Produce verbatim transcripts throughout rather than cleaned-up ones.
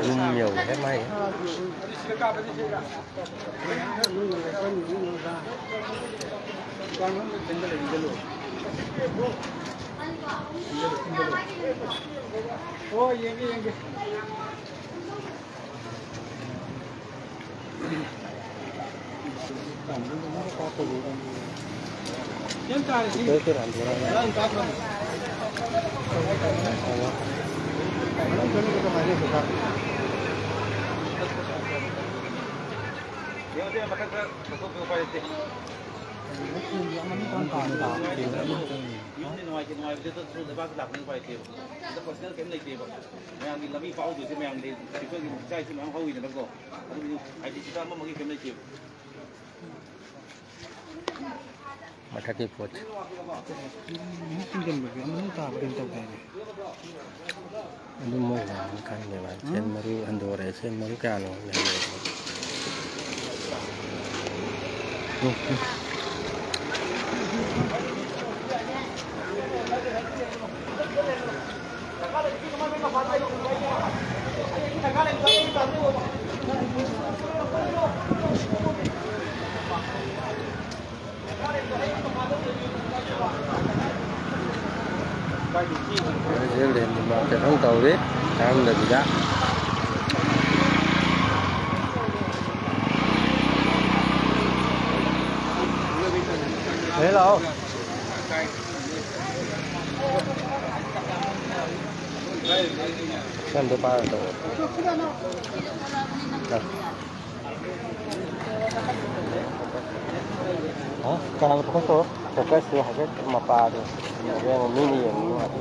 ꯌꯨꯝ ꯌꯧꯔꯦ ꯃꯥꯏ꯫ ꯍꯣꯏ, ꯌꯦꯡꯒꯦ, ꯌꯦꯡꯒꯦ꯫ ꯒ꯭ꯌꯥꯟ ꯇꯥꯔꯦ, ꯁꯤ꯫ ꯉꯔꯥꯡ ꯀꯥꯞꯈ꯭ꯔꯕꯅꯦ꯫ ꯌꯦꯡꯉꯁꯦ, ꯃꯊꯛꯇ ꯂꯧꯊꯣꯛꯄ ꯎꯄꯥꯏ ꯂꯩꯇꯦ꯫ ꯌꯨꯝꯗꯤ ꯅꯨꯡꯉꯥꯏꯇꯦ, ꯅꯨꯡꯉꯥꯏꯕꯗꯤ ꯑꯗꯨ ꯂꯩꯕꯥꯛꯀꯤ ꯂꯥꯛꯄꯅꯤꯅ ꯎꯄꯥꯏ ꯂꯩꯇꯦꯕ꯫ ꯑꯗ ꯄꯔꯁꯅꯦꯜ ꯀꯩꯝ ꯂꯩꯇꯦꯕ꯫ ꯃꯌꯥꯝꯒꯤ ꯂꯝꯕꯤ ꯐꯥꯎꯗꯣꯏꯁꯦ ꯃꯌꯥꯝꯒꯤ ꯑꯩꯈꯣꯏꯒꯤ ꯏꯆꯥ ꯏꯁꯨ ꯃꯌꯥꯝ ꯍꯧꯔꯤꯗꯅꯀꯣ꯫ ꯑꯗꯨꯒꯤ ꯍꯥꯏꯗꯤ ꯁꯤꯗ ꯑꯃ ꯑꯃꯒꯤ ꯀꯩꯝ ꯂꯩꯇꯦꯕ꯫ ꯃꯊꯛꯀꯤ ꯄꯣꯠꯁꯦ꯫ ꯃꯍꯨꯠ ꯁꯤꯟꯖꯟꯕꯁꯦ ꯑꯃꯨꯛ ꯇꯥꯕ ꯀꯩꯅꯣ ꯇꯧꯗꯥꯏꯅꯦ? ꯑꯗꯨ ꯃꯣꯏ ꯃꯌꯥꯝ ꯈꯪꯗꯦꯕ꯫ ꯁꯦꯟ ꯃꯔꯨ ꯍꯟꯗꯣꯔꯛꯑꯦ꯫ ꯁꯦꯟ ꯃꯔꯨ ꯀꯌꯥꯅꯣ ꯈꯪꯗꯦ꯫ ꯍꯧꯖꯤꯛ ꯂꯦꯟ ꯃꯥꯔꯛ ꯀꯩꯅꯣꯝ ꯇꯧꯔꯤ, ꯆꯪꯗꯕꯤꯗ꯫ ꯍꯦ ꯂꯥꯛꯑꯣ꯫ ꯁꯦꯝꯗꯣ ꯄꯥꯔ ꯇꯧ꯫ ꯍꯥ? ꯀꯅꯥꯒ focus ꯇꯧꯔꯣ? Focus ꯇꯣ ꯍꯥꯏꯐꯦꯠ ꯃꯄꯥꯗꯣ ꯌꯦꯡꯉꯣ, ꯃꯤꯅ ꯌꯦꯡꯕ ꯅꯨꯡꯉꯥꯏ꯫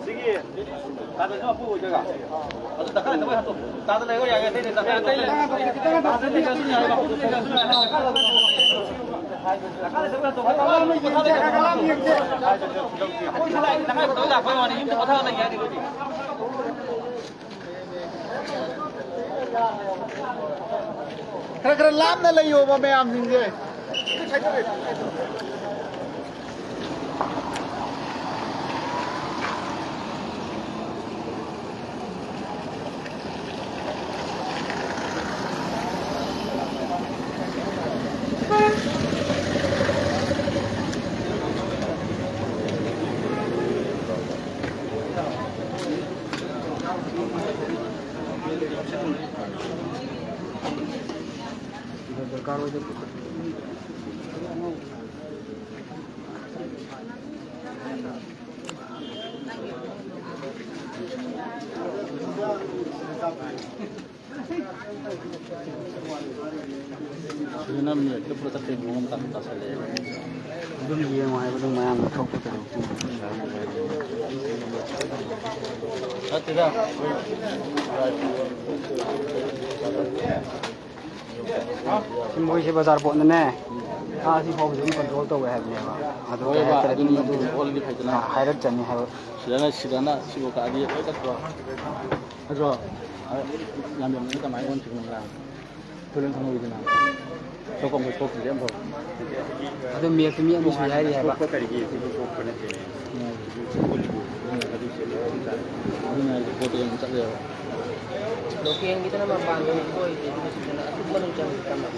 ꯁꯤꯒꯤ ꯇꯥꯗꯁꯨ ꯃꯄꯨ ꯑꯣꯏꯗꯣꯏꯔꯥ? ꯑꯗꯨ ꯗꯔꯀꯥꯔ ꯂꯩꯇꯕ ꯍꯥꯞꯇꯣꯛ꯫ ꯇꯥꯗ ꯂꯩꯔꯣ, ꯌꯥꯔꯦ, ꯑꯇꯩꯗꯤ ꯗꯔꯀꯥꯔ ꯂꯩꯇꯕ꯫ ꯑꯩꯈꯣꯏꯁꯨ ꯂꯥꯛꯏ, ꯇꯉꯥꯏ ꯐꯗꯕ ꯂꯥꯛꯄꯩ ꯋꯥꯅꯤ, ꯌꯨꯝꯗ ꯄꯣꯊꯥꯔ ꯂꯩꯒꯦ ꯍꯥꯏꯗꯤ ꯑꯩꯈꯣꯏꯗꯤ꯫ ꯈꯔ ꯈꯔ ꯂꯥꯞꯅ ꯂꯩꯌꯣꯕ ꯃꯌꯥꯝꯁꯤꯡꯁꯦ꯫ ꯗꯔꯀꯥꯔ ꯑꯣꯏꯗꯦ꯫ ꯅꯝꯃꯦ, ꯄꯨꯂꯞ ꯄꯨꯂꯞ ꯆꯠꯄꯩ ꯃꯑꯣꯡ ꯑꯃ ꯇꯥꯁꯜꯂꯛꯑꯦ꯫ ꯑꯗꯨꯝ ꯌꯦꯡꯉꯣ ꯍꯥꯏꯕꯗꯣ ꯃꯌꯥꯝꯅ ꯊꯣꯛꯄ ꯀꯩꯅꯣ꯫ ꯅꯠꯇꯦꯗ꯫ ꯁꯤ ꯃꯣꯏꯁꯦ ꯕꯖꯥꯔ ꯄꯣꯠꯅꯅꯦ, ꯑꯥ ꯁꯤ ꯐꯥꯎꯕꯁꯦ ꯑꯗꯨꯝ ꯀꯟꯇ꯭ꯔꯣꯜ ꯇꯧꯋꯦ ꯍꯥꯏꯕꯅꯦꯕ꯫ ꯑꯗꯣ ꯍꯣꯏꯕ, ꯀꯩ ꯍꯥꯏꯇꯥꯔꯦ, ꯑꯗꯨꯝ ꯃꯤ ꯑꯗꯨ ꯑꯣꯜꯂꯗꯤ ꯐꯩꯗꯅ꯫ ꯍꯥꯏꯔꯛꯆꯅꯤ ꯍꯥꯏꯕ꯫ ꯁꯤꯗꯅ, ꯁꯤꯗꯅ ꯁꯤꯕꯨ ꯀꯛꯑꯗꯤ ꯂꯣꯏ ꯆꯠꯇ꯭ꯔꯣ? ꯅꯠꯇ꯭ꯔꯣ? ꯌꯥꯝ ꯌꯥꯝꯅ ꯀꯃꯥꯏꯅ ꯑꯣꯟꯈꯤꯕꯅꯣ? ꯇꯨꯔꯦꯜ ꯈꯪꯍꯧꯏꯗꯅ꯫ ꯁꯣꯛꯐꯝ ꯈꯣꯠꯐꯝꯁꯦ ꯑꯃꯐꯥꯎ꯫ ꯑꯗꯨ ꯃꯦꯞꯇ ꯃꯤ ꯑꯅꯤ ꯁꯨꯏ ꯍꯥꯏꯔꯤ ꯍꯥꯏꯕ꯫ ꯁꯣꯛꯄ ꯀꯔꯤꯒꯤ ꯁꯤꯕꯨ ꯁꯣꯛꯄ ꯅꯠꯇꯦꯅꯦ꯫ ꯎꯝ꯫ ꯑꯗꯨꯅ ꯑꯩꯁꯦ ꯄꯣꯠꯇꯣ ꯌꯥꯝ ꯆꯠꯂꯦꯕ꯫ ꯂꯣꯀꯦꯜꯒꯤꯗꯅ ꯃꯄꯥꯟꯗ ꯑꯣꯏꯔꯤꯁꯦ, ꯑꯗꯨꯒ ꯁꯤꯗꯅ ꯑꯗꯨꯝ ꯃꯅꯨꯡ ꯆꯪꯉꯒ ꯇꯝꯃꯦ꯫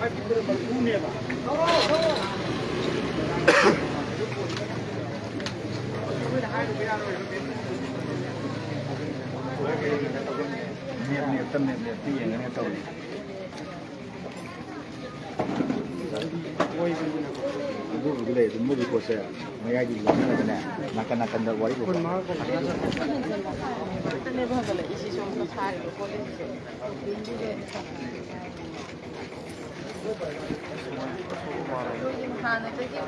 ꯃꯦꯞ, ꯃꯦꯞꯇ ꯃꯦꯞ, ꯃꯦꯞꯇ ꯌꯦꯡꯉꯒ ꯇꯧꯔꯤ꯫ ꯑꯗꯨꯕꯨꯗꯤ ꯂꯩ, ꯑꯗꯨ ꯃꯣꯏꯒꯤ ꯄꯣꯠꯁꯦ ꯃꯌꯥꯏꯗꯒꯤ ꯂꯧꯅꯔꯒꯅꯦ, ꯅꯥꯀꯟ ꯅꯥꯀꯟꯗ ꯋꯥꯔꯤ ꯂꯣꯏ꯫ ꯍꯥꯟꯅꯗꯒꯤ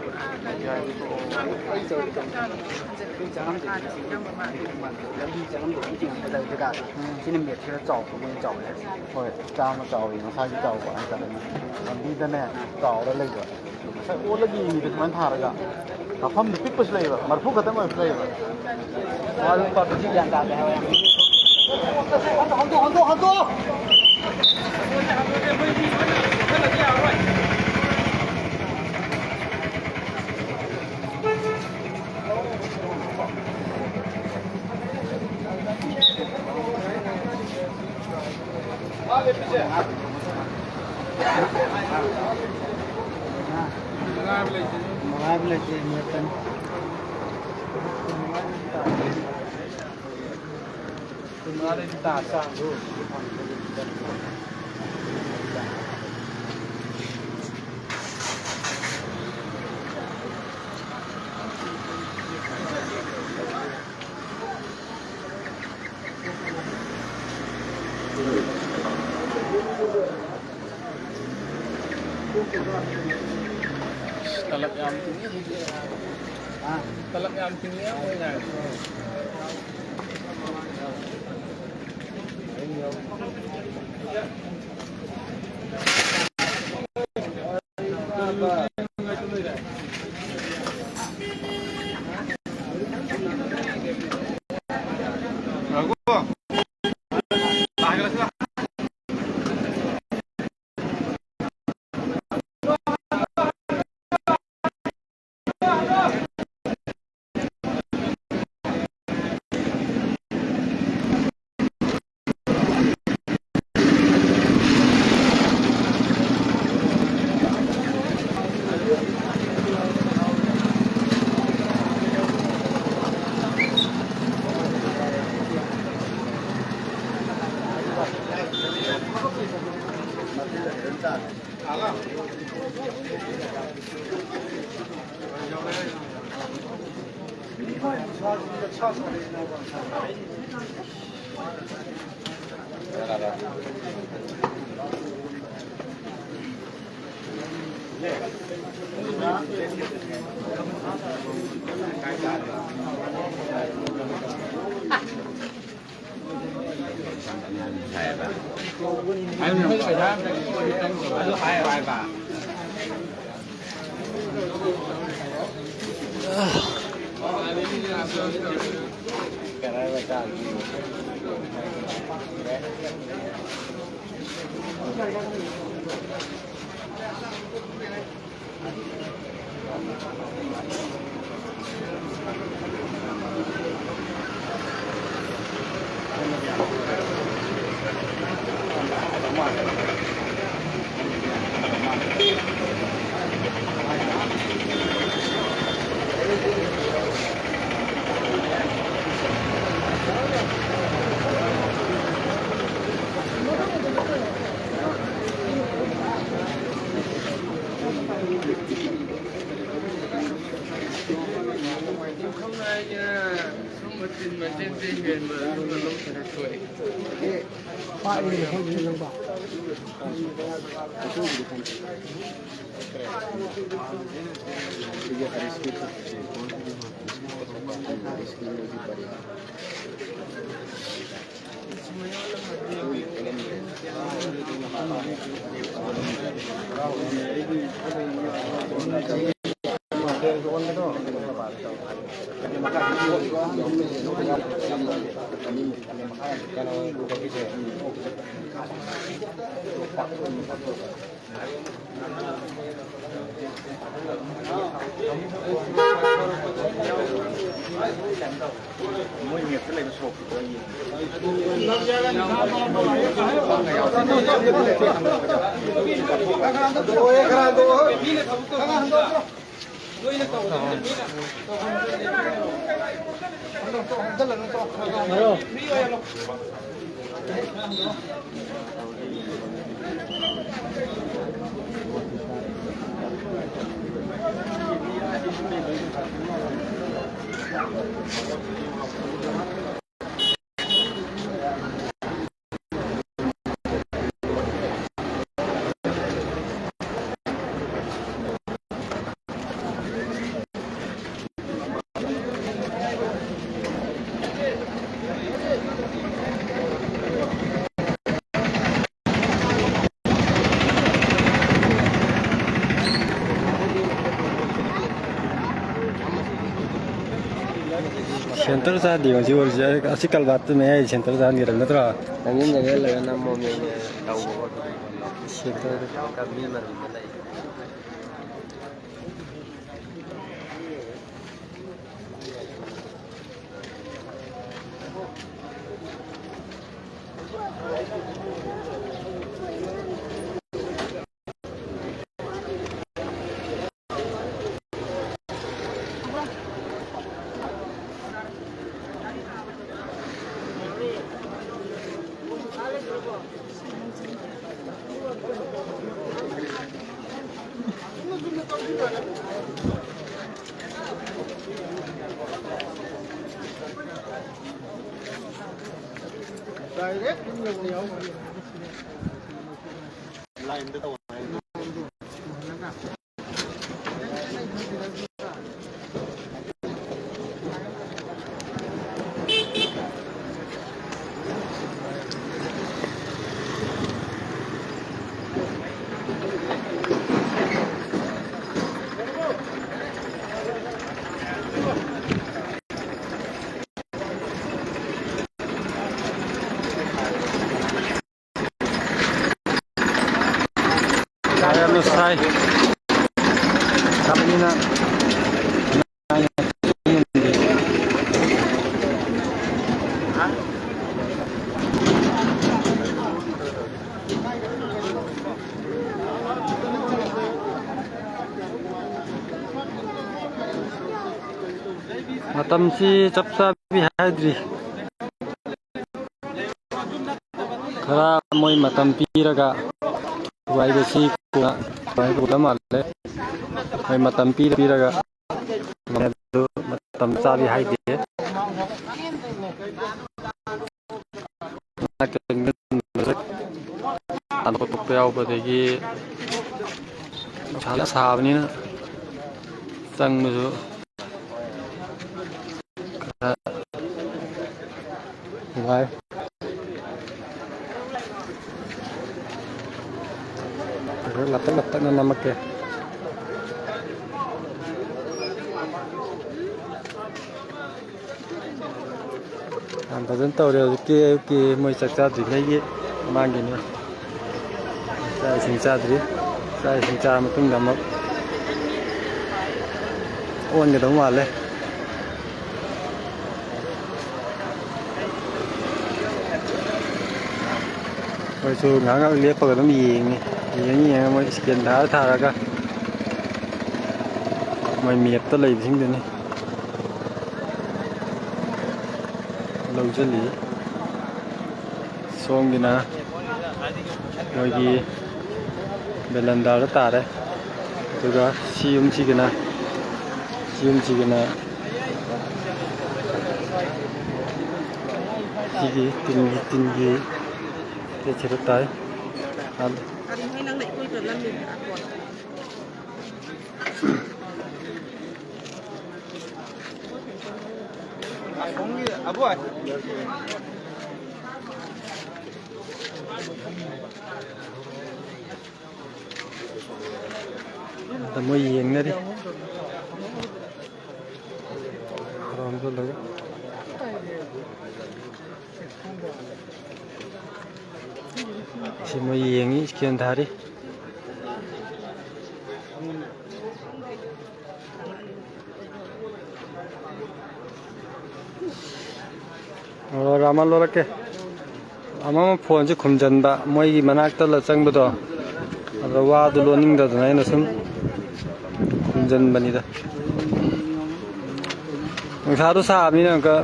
ꯄꯨꯔꯥ ꯂꯝꯕꯤ ꯆꯪꯉꯝꯗꯕꯤ ꯆꯤꯡꯉꯛꯄꯗ ꯖꯒꯥꯗꯣ꯫ ꯁꯤꯅ ꯃꯦꯞꯁꯤꯗ ꯆꯥꯎꯕ ꯃꯣꯏꯅ ꯆꯥꯎꯋꯦ ꯍꯥꯏꯁꯦ꯫ ꯍꯣꯏ, ꯆꯥꯝꯃ ꯆꯥꯎꯋꯤ, ꯃꯁꯥꯒꯤ ꯆꯥꯎꯕ ꯍꯥꯏꯇꯥꯔꯦꯅꯦ꯫ ꯂꯝꯕꯤꯗꯅꯦ ꯆꯥꯎꯔ ꯂꯩꯕ꯫ ꯉꯁꯥꯏ ꯑꯣꯜꯂꯒ ꯌꯦꯡꯉꯤꯗꯣ ꯁꯨꯃꯥꯏꯅ ꯊꯥꯔꯒ ꯃꯐꯝꯗꯤ ꯄꯤꯛꯄꯁꯨ ꯂꯩꯌꯦꯕ, ꯃꯔꯐꯨ ꯈꯛꯇꯪ ꯑꯣꯏꯕꯁꯨ ꯂꯩꯌꯦꯕ꯫ ꯃꯥꯁꯨ ꯄꯥꯕ꯭ꯂꯤꯛꯁꯤ ꯒ꯭ꯌꯥꯟ ꯇꯥꯗꯦ ꯍꯥꯏꯕ ꯌꯥꯝ꯫ ꯍꯟꯗꯣꯛ, ꯍꯟꯗꯣꯛ, ꯍꯟꯗꯣꯛ! ꯇꯂꯞ ꯌꯥꯝ ꯇꯤꯡꯉꯤ꯫ ꯇꯂꯞ ꯌꯥꯝ ꯇꯤꯡꯉꯤ ꯃꯣꯏꯅ꯫ ꯌꯨꯝꯈꯝ ꯍꯥꯏꯒꯦꯔꯥ, ꯁꯨꯝ ꯃꯆꯤꯟ ꯃꯆꯤꯟꯗꯤ ꯍꯦꯟꯕ ꯑꯗꯨꯒ ꯂꯧ ꯈꯔ ꯊꯣꯛꯑꯦ꯫ ꯃꯣꯏ ꯃꯦꯞꯇ ꯂꯩꯕ ꯁꯣꯔꯣꯛꯇꯨꯗ ꯌꯦꯡꯉꯦ꯫ ꯁꯦꯟꯇꯔ ꯆꯥꯗꯦ ꯉꯁꯤ ꯑꯣꯏꯔꯤꯁꯦ꯫ ꯑꯁꯤ ꯀꯜꯕꯥꯠꯇꯨ ꯃꯌꯥꯏ ꯁꯦꯟꯇꯔ ꯆꯥꯍꯟꯒꯦꯔꯥ ꯅꯠꯇ꯭ꯔꯣ? ꯅꯪꯒꯤ ꯅꯦꯠꯋꯥꯛ ꯂꯩꯔ ꯅꯝꯃꯣꯃꯤ꯫ ꯇꯧꯕ ꯈꯣꯠꯄ ꯁꯦꯟꯇꯔ꯫ ꯃꯤ ꯃꯔꯛꯇ ꯂꯩ꯫ ꯌꯥꯝꯅ ꯁꯥꯏ꯫ ꯁꯥꯕꯅꯤꯅ ꯃꯇꯝꯁꯤ ꯆꯞ ꯆꯥꯕꯤ ꯍꯥꯏꯗ꯭ꯔꯤ꯫ ꯈꯔ ꯃꯣꯏ ꯃꯇꯝ ꯄꯤꯔꯒ ꯋꯥꯏꯕꯁꯤ ꯀꯣꯟꯅ ꯃꯥꯜꯂꯦ꯫ ꯃꯣꯏ ꯃꯇꯝ ꯄꯤꯔ ꯄꯤꯔꯒ ꯑꯗꯨ ꯃꯇꯝ ꯆꯥꯔꯤ ꯍꯥꯏꯗꯦ꯫ ꯇꯥꯟꯕ ꯈꯣꯠꯄ ꯌꯥꯎꯕ, ꯑꯗꯒꯤ ꯅꯨꯡꯁꯥꯅ ꯁꯥꯕꯅꯤꯅ ꯆꯪꯕꯁꯨ ꯈꯔ ꯅꯨꯡꯉꯥꯏ꯫ ꯂꯥꯞꯇꯛ ꯂꯥꯞꯇꯛꯅ ꯅꯝꯃꯛꯀꯦ꯫ ꯌꯥꯝ ꯐꯖꯅ ꯇꯧꯔꯦ ꯍꯧꯖꯤꯛꯀꯤ ꯑꯌꯨꯛꯀꯤ ꯃꯣꯏ ꯆꯥꯛ ꯆꯥꯗ꯭ꯔꯤꯉꯩꯒꯤ ꯃꯃꯥꯡꯒꯤꯅꯤ꯫ ꯆꯥꯛ ꯏꯁꯤꯡ ꯆꯥꯗ꯭ꯔꯤ꯫ ꯆꯥꯛ ꯏꯁꯤꯡ ꯆꯥꯔ ꯃꯇꯨꯡꯗ ꯑꯃꯨꯛ ꯑꯣꯟꯒꯗꯧ ꯃꯥꯜꯂꯦ꯫ ꯑꯩꯈꯣꯏꯁꯨ ꯉꯥꯏꯍꯥꯛ ꯉꯥꯏꯍꯥꯛ ꯂꯦꯞꯄꯒ ꯑꯗꯨꯝ ꯌꯦꯡꯉꯤ꯫ ꯌꯦꯡꯉꯤ ꯌꯦꯡꯉ ꯃꯣꯏ ꯏꯁꯀꯦꯟ ꯊꯥꯔ ꯊꯥꯔꯒ ꯃꯣꯏ ꯃꯦꯞꯇ ꯂꯩꯕꯁꯤꯡꯗꯨꯅꯤ ꯂꯧꯁꯤꯜꯂꯤ꯫ ꯁꯣꯝꯒꯤꯅ ꯃꯣꯏꯒꯤ ꯕꯦꯂꯟꯗꯥꯗ ꯇꯥꯔꯦ꯫ ꯑꯗꯨꯒ ꯁꯤ ꯌꯨꯝꯁꯤꯒꯤꯅ, ꯁꯤ ꯌꯨꯝꯁꯤꯒꯤꯅ ꯁꯤꯒꯤ ꯇꯤꯟꯒꯤ, ꯇꯤꯟꯒꯤ ꯁꯤꯗ ꯇꯥꯏ꯫ ꯑꯗ ꯃꯣꯏ ꯌꯦꯡꯅꯔꯤ꯫ ꯈꯣꯏꯔꯥꯡꯕ ꯂꯩ꯫ ꯁꯤ ꯃꯣꯏ ꯌꯦꯡꯉꯤ, ꯏꯁꯀꯦꯟ ꯊꯥꯔꯤ꯫ ꯑꯣ, ꯔꯥꯃ ꯂꯧꯔꯛꯀꯦ꯫ ꯑꯃ ꯑꯃ ꯐꯣꯟꯁꯦ ꯈꯨꯝꯖꯤꯟꯕ, ꯃꯣꯏꯒꯤ ꯃꯅꯥꯛꯇ ꯂ-, ꯆꯪꯕꯗꯣ, ꯑꯗ ꯋꯥꯗꯨ ꯂꯣꯟꯅꯤꯡꯗꯗꯅ ꯑꯩꯅ ꯁꯨꯝ ꯈꯨꯝꯖꯤꯟꯕꯅꯤꯗ꯫ ꯅꯨꯡꯁꯥꯗꯣ ꯁꯥꯕꯅꯤꯅ ꯑꯃꯨꯛꯀ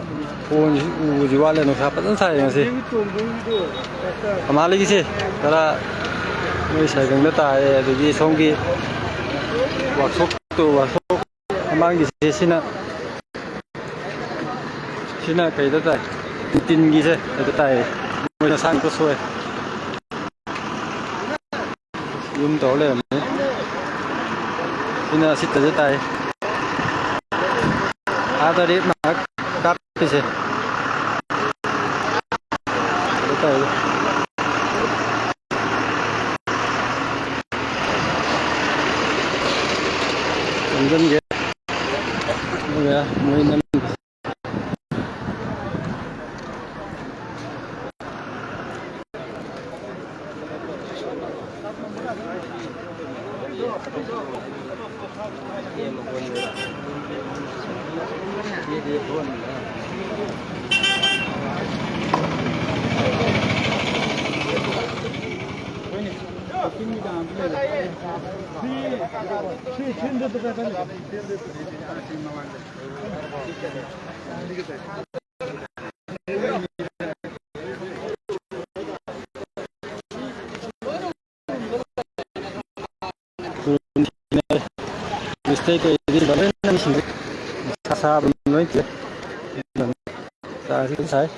ꯐꯣꯟꯁꯤ ꯎꯕꯁꯤ ꯋꯥꯠꯂꯦ꯫ ꯅꯨꯡꯁꯥ ꯐꯖꯅ ꯁꯥꯏ ꯉꯁꯤ꯫ ꯃꯃꯥꯂꯩꯒꯤꯁꯦ ꯈꯔ ꯅꯣꯏ ꯁꯥꯏꯒꯪꯗ ꯇꯥꯏꯌꯦ, ꯑꯗꯒꯤ ꯁꯣꯝꯒꯤ ꯋꯥꯛꯁꯣꯞꯇꯨ, ꯋꯥꯛꯁꯣꯞ ꯃꯃꯥꯡꯒꯤꯁꯦ ꯁꯤꯅ, ꯁꯤꯅ ꯀꯩꯗ ꯇꯥꯏ? ꯇꯤꯟꯒꯤꯁꯦ ꯀꯩꯗ ꯇꯥꯏ? ꯃꯣꯏꯅ ꯁꯥꯡꯕ ꯁꯣꯏ꯫ ꯌꯨꯝ ꯇꯧꯔ ꯂꯩꯔꯝꯃꯦ꯫ ꯁꯤꯅ ꯑꯁꯤꯠꯇꯁꯦ ꯇꯥꯏ꯫ ꯑꯥꯗꯗꯤ ꯉꯥꯏꯍꯥꯛ ꯀꯥꯞꯄꯤꯁꯦ꯫ ꯀꯩꯅꯣ ꯇꯧꯔꯦ꯫ ꯆꯪꯁꯤꯟꯒꯦ꯫ ꯑꯗꯨꯒ ꯃꯣꯏ ꯅꯝ-, ꯃꯤꯁꯇꯔ ꯀꯩꯗꯤ ꯂꯣꯏꯅ ꯁꯤꯡꯉꯦ꯫ ꯁꯥ-, ꯁꯥꯕ ꯂꯣꯏ ꯆꯤꯛꯑꯦ꯫ ꯆꯥꯁꯤ ꯁꯥꯏ꯫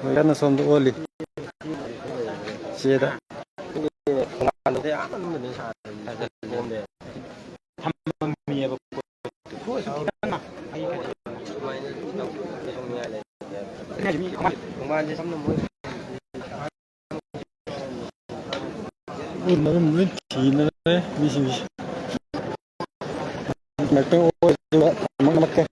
ꯍꯣꯏ, ꯀꯟꯅ ꯁꯣꯝꯗ ꯑꯣꯜꯂꯤ꯫ ꯆꯦꯗ꯫ ꯃꯔꯨꯝ ꯂꯣꯏ ꯊꯤꯅꯔꯦ ꯃꯤꯁꯤꯡꯁꯦ꯫ ꯉꯥꯛꯇꯪ ꯑꯣꯏꯔꯒ ꯑꯃꯨꯛ ꯅꯝꯃꯛꯀꯦ꯫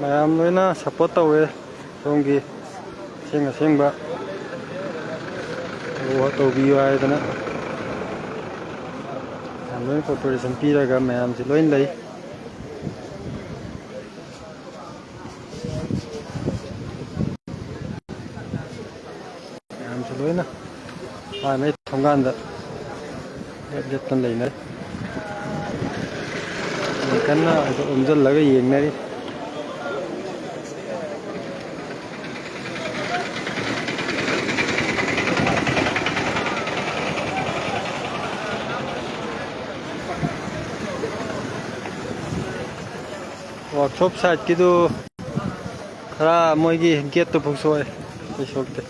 ꯃꯌꯥꯝ ꯂꯣꯏꯅ ꯁꯞꯄꯣꯔꯠ ꯇꯧꯋꯦ ꯁꯣꯝꯒꯤ ꯑꯁꯦꯡ ꯑꯁꯦꯡꯕ ꯇꯧꯕꯤꯌꯨ ꯍꯥꯏꯗꯅ ꯌꯥꯝ ꯂꯣꯏꯅ cooperation ꯄꯤꯔꯒ ꯃꯌꯥꯝꯁꯦ ꯂꯣꯏꯅ ꯂꯩ꯫ ꯃꯌꯥꯝꯁꯨ ꯂꯣꯏꯅ ꯃꯥꯏ ꯃꯥꯏ ꯊꯣꯡꯒꯥꯟꯗ ꯂꯦꯞ ꯂꯦꯞꯇꯅ ꯂꯩꯅꯔꯤ꯫ ꯌꯥꯝ ꯀꯟꯅ ꯑꯣꯝꯁꯤꯜꯂꯒ ꯌꯦꯡꯅꯔꯤ꯫ Workshop side ꯀꯤꯗꯨ ꯈꯔ ꯃꯣꯏꯒꯤ gate ꯇꯨ ꯐꯥꯎ ꯁꯣꯛꯑꯦ, ꯑꯩ ꯁꯣꯛꯇꯦ꯫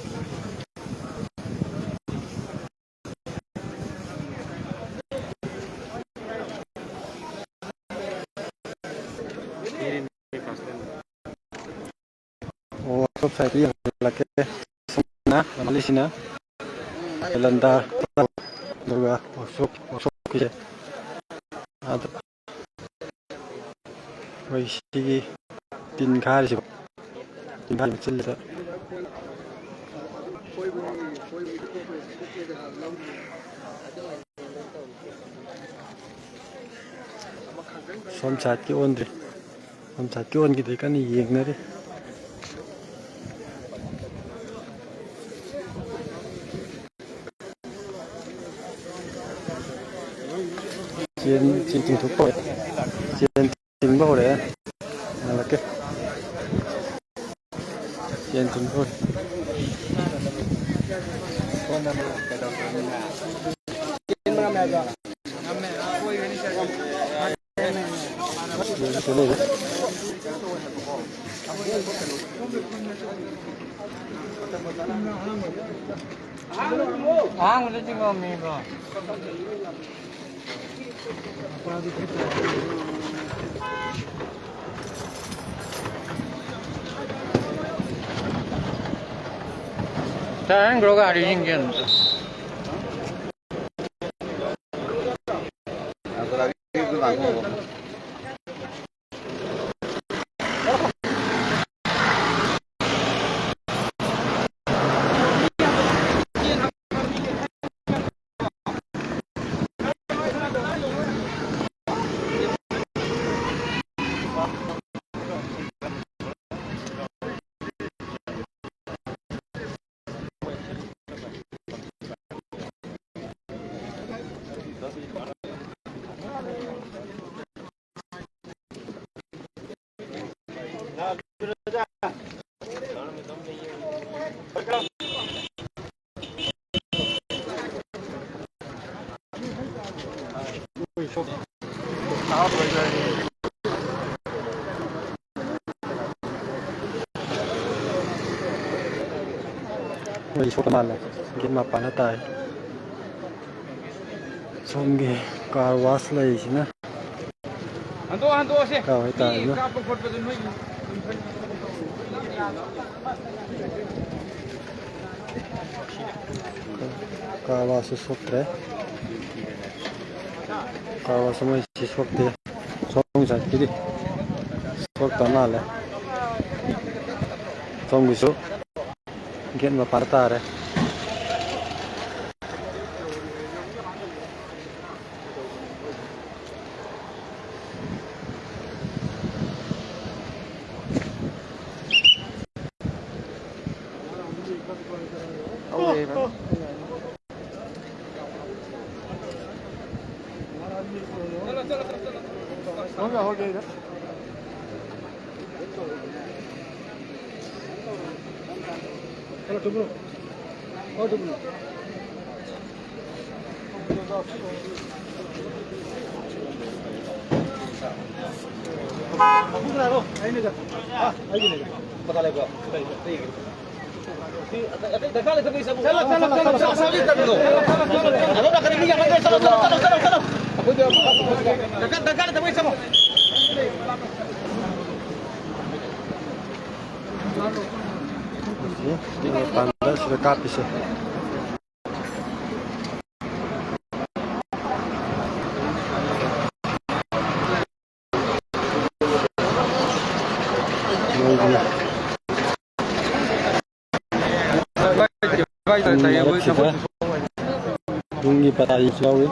ꯑꯣ, workshop side ꯇ ꯌꯦꯡꯍꯜꯂꯛꯀꯦ꯫ ꯁꯤꯅ, ꯑꯃꯂꯤꯁꯤꯅ calendar, ꯑꯗꯨꯒ workshop, workshop ꯀꯤꯁꯦ꯫ ꯑꯗꯨ ꯑꯩꯈꯣꯏ ꯁꯤꯒꯤ ꯇꯤꯟ ꯈꯥꯔꯤꯁꯤꯕꯣ, ꯇꯤꯟ ꯈꯥꯔꯤ ꯃꯆꯤꯜꯁꯤꯗ꯫ ꯁꯣꯝ side ꯀꯤ ꯑꯣꯟꯗ꯭ꯔꯤ, ꯁꯣꯝ side ꯀꯤ ꯑꯣꯟꯈꯤꯗ꯭ꯔꯤ, ꯀꯟꯅ ꯌꯦꯡꯅꯔꯤ꯫ ꯆꯦꯟ, ꯆꯦꯟ ꯆꯤꯡꯊꯣꯛꯄ ꯍꯧꯔꯦ꯫ ꯆꯦꯟ ꯆꯤꯡꯕ ꯍꯧꯔꯛꯑꯦ꯫ ꯉꯥꯏꯍꯥꯛꯀꯤ ꯆꯦꯟ ꯆꯤꯡꯕ ꯍꯧꯔꯦ꯫ ꯑꯍꯥꯟꯕꯗ ꯆꯤꯡꯉꯝꯃꯦꯕ꯫ ꯆꯥꯍꯟꯈ꯭ꯔꯣ ꯒꯥꯔꯤꯁꯤꯡꯁꯦ ꯑꯝꯇ꯫ ꯃꯩ ꯁꯣꯛꯄ ꯃꯥꯜꯂꯦ꯫ ꯒꯦꯠ ꯃꯄꯥꯟꯗ ꯇꯥꯏ꯫ ꯁꯣꯝꯒꯤ ꯀꯥꯔ ꯋꯥꯁ ꯂꯩꯔꯤꯁꯤꯅ ꯍꯟꯗꯣꯛ ꯍꯟꯗꯣꯛꯑꯁꯦ꯫ ꯀꯥꯏ ꯋꯥꯏ ꯇꯥꯔꯤꯅꯣ? ꯃꯤ ꯀꯥꯞꯄ ꯈꯣꯠꯄꯗ ꯅꯣꯏ ꯀꯥꯔ ꯋꯥꯁꯁꯨ ꯁꯣꯛꯇ꯭ꯔꯦ꯫ ꯀꯥꯔ ꯋꯥꯁ ꯃꯣꯏꯁꯤ ꯁꯣꯛꯇꯦ꯫ ꯁꯣꯝ ꯁꯥꯏꯠꯀꯤꯗꯤ ꯁꯣꯛꯇ ꯃꯥꯜꯂꯦ꯫ ꯁꯣꯝꯒꯤꯁꯨ ꯒꯦꯠ ꯃꯄꯥꯟ ꯇꯥꯔꯦ꯫ ꯃꯄꯥꯟꯗ ꯁꯤꯗ ꯀꯥꯞꯄꯤꯁꯦ꯫ ꯃꯣꯏꯒꯤ ꯃꯔꯛꯁꯤꯗ ꯌꯨꯝꯒꯤ ꯄꯇꯥꯁꯨ ꯌꯥꯎꯔꯤ꯫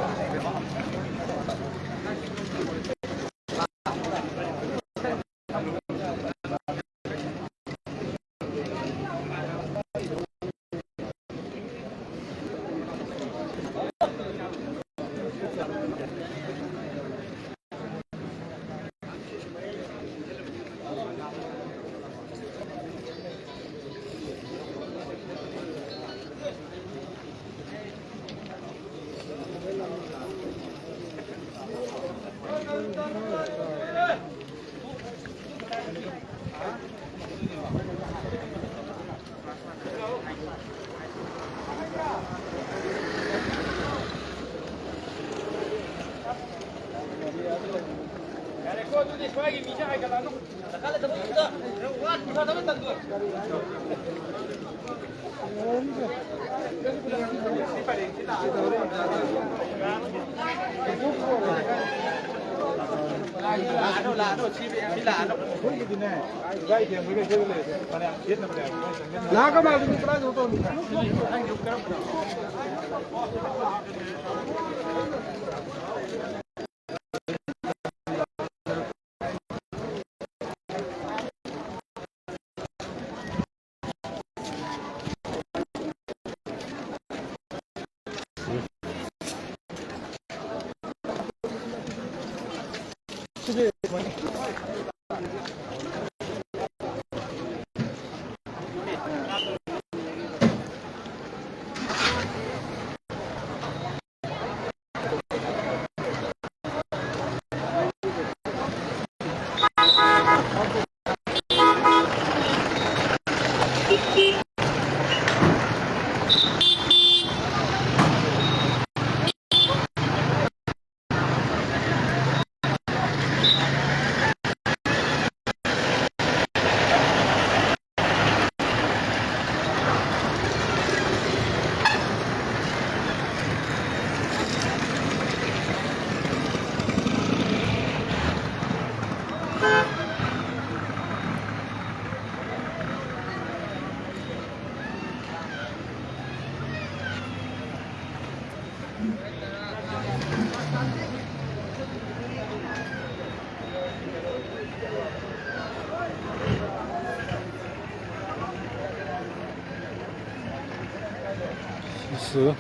ꯁꯤꯁꯨ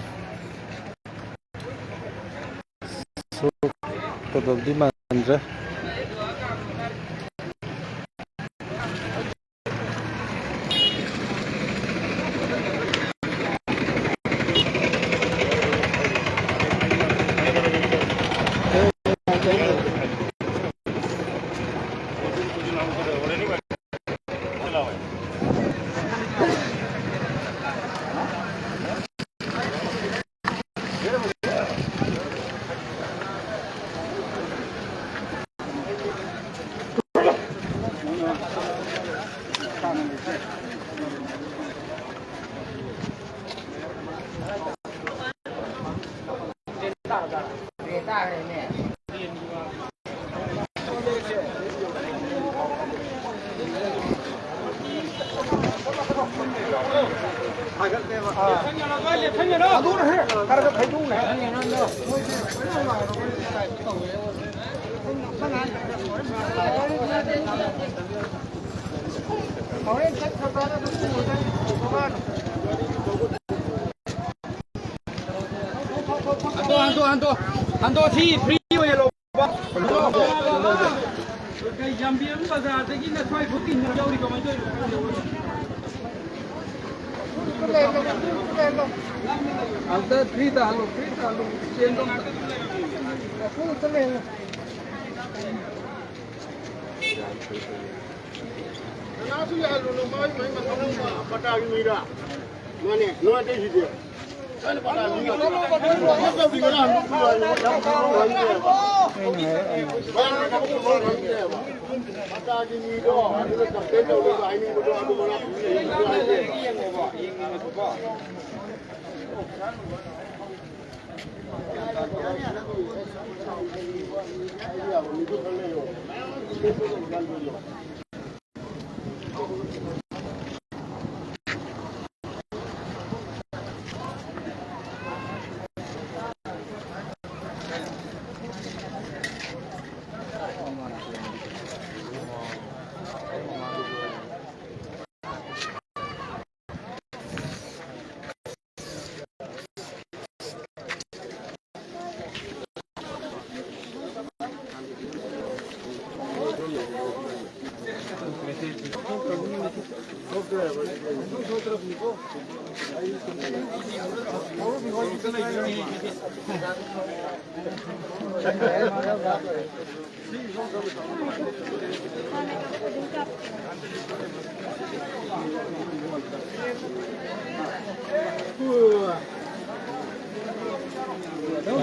ꯁꯣꯛꯀꯗꯕꯗꯤ ꯃꯥꯟꯗ꯭ꯔꯦ꯫ ꯍꯟꯗꯣ, ꯍꯟꯗꯣ, ꯍꯟꯗꯣ, ꯍꯟꯗꯣ, ꯁꯤ ꯐ꯭ꯔꯤ ꯑꯣꯏꯅ ꯂꯧꯕ꯫ ꯀꯩ ꯌꯥꯝꯕꯤꯔꯝ ꯕꯖꯥꯔꯗꯒꯤꯅ ꯁ꯭ꯋꯥꯏ ꯐꯥꯎ ꯇꯤꯟꯅ ꯌꯧꯔꯤ ꯀꯃꯥꯏꯅ ꯇꯧꯔꯤꯅꯣ? ꯑꯝꯇ ꯐ꯭ꯔꯤ ꯇꯥꯍꯜꯂꯣ, ꯐ꯭ꯔꯤ ꯇꯥꯍꯜꯂꯣ, ꯆꯦꯟꯗꯣ ꯑꯝꯇ꯫ ꯀꯅꯥꯁꯨ ꯌꯥꯍꯜꯂꯨꯅꯨ, ꯃꯥꯏ ꯃꯥꯏ ꯃꯊꯧ ꯄꯇꯥꯒꯤ ꯃꯤꯔꯥ? ꯃꯥꯅꯦ, ꯅꯣꯏ ꯑꯇꯩꯁꯤꯗꯤ꯫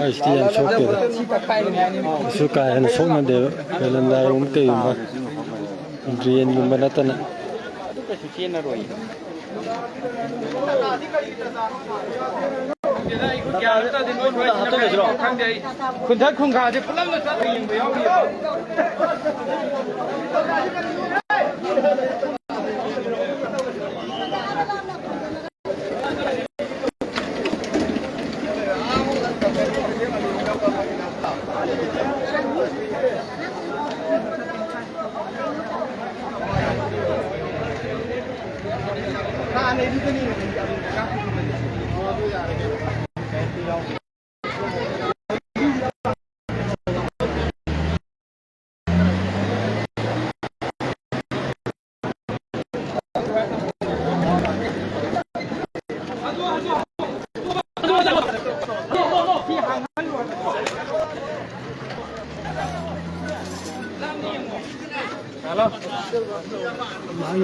ꯑꯩꯁꯤꯗꯤ ꯌꯥꯝ ꯁꯣꯛꯇꯦꯗ꯫ ꯀꯩꯁꯨ ꯀꯥ ꯍꯦꯟꯅ ꯁꯣꯛꯅꯗꯦꯕ꯫ ꯀꯦꯂꯦꯟꯗꯔꯒꯨꯝꯕ ꯀꯩꯒꯨꯝꯕ, ꯗ꯭ꯔꯦꯟꯒꯨꯝꯕ ꯅꯠꯇꯅ꯫ ꯈꯨꯟꯊꯛ ꯈꯨꯟꯈꯥꯁꯦ ꯄꯨꯂꯞꯅ ꯆꯠꯂ ꯌꯦꯡꯕ ꯌꯥꯎꯔꯤꯕ꯫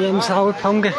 ꯌꯥꯝ ꯁꯥꯎꯋꯤ, ꯐꯝꯒꯦ꯫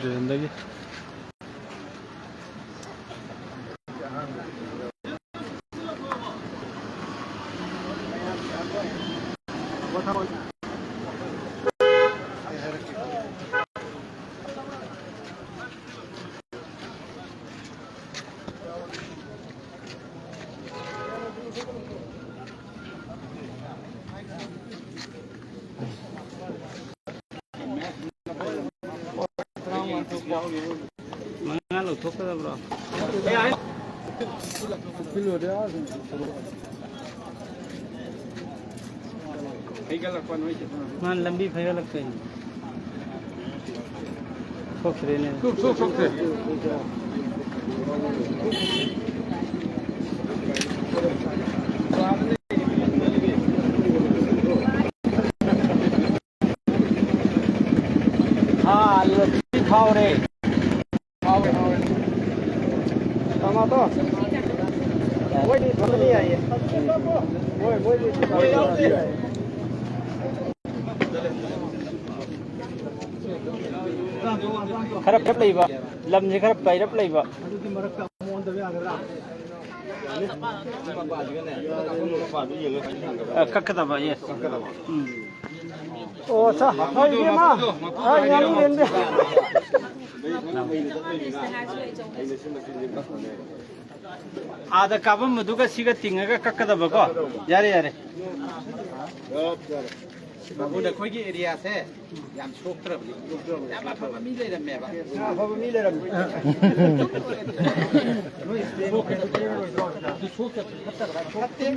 ꯇ꯭ꯔꯦꯟꯗꯒꯤ꯫ ꯃꯉꯥ ꯂꯧꯊꯣꯛꯀꯗꯕ꯭ꯔꯣ? ꯃꯥꯅ ꯂꯝꯕꯤ ꯐꯩꯒꯠꯂꯛꯇꯣꯏꯅꯤ꯫ ꯊꯣꯛꯇ꯭ꯔꯦꯅꯦ꯫ ꯑꯥ, ꯑꯂꯨ ꯊꯥꯎꯔꯦ꯫ ꯍꯥꯎꯔꯦ, ꯍꯥꯎꯔꯦ꯫ ꯇꯃꯥꯇꯣ꯫ ꯃꯣꯏꯗꯤ ꯊꯝꯕꯗꯤ ꯌꯥꯏꯌꯦ꯫ ꯃꯣꯏ, ꯃꯣꯏꯗꯤ ꯊꯝꯕꯗꯤ ꯌꯥꯏꯌꯦ꯫ ꯈꯔ ꯄꯩꯔꯞ ꯂꯩꯕ, ꯂꯝꯁꯦ ꯈꯔ ꯄꯩꯔꯞ ꯂꯩꯕ꯫ ꯑꯗꯨꯗꯤ ꯃꯔꯛꯇ ꯑꯃꯨꯛ ꯑꯣꯟꯗꯕ ꯌꯥꯒꯗ꯭ꯔꯥ? ꯑ, ꯀꯛꯀꯗꯕ, yes꯫ ꯎꯝ꯫ ꯑꯣ, ꯁꯥ, ꯍꯣꯏ, ꯏꯕꯦꯝꯃ꯫ ꯍꯣꯏ, ꯉꯥꯅꯨ ꯂꯦꯟꯕꯤ꯫ ꯑꯥꯗ ꯀꯥꯞꯄꯝꯕꯗꯨꯒ ꯁꯤꯒ ꯇꯤꯡꯉꯒ ꯀꯛꯀꯗꯕꯀꯣ꯫ ꯌꯥꯔꯦ, ꯌꯥꯔꯦ꯫ ꯕꯥꯕꯨ, ꯅꯈꯣꯏꯒꯤ ꯑꯦꯔꯤꯌꯥꯁꯦ ꯌꯥꯝ ꯁꯣꯛꯇ꯭ꯔꯕꯅꯤ꯫ ꯌꯥꯝ ꯑꯐꯕ ꯃꯤ ꯂꯩꯔꯝꯃꯦꯕ꯫ ꯑꯐꯕ ꯃꯤ ꯂꯩꯔꯝꯃꯦ꯫ ꯅꯣꯏ ꯁꯣꯛꯇ꯭ꯔꯕꯅꯤ꯫ ꯐꯠꯇꯦ꯫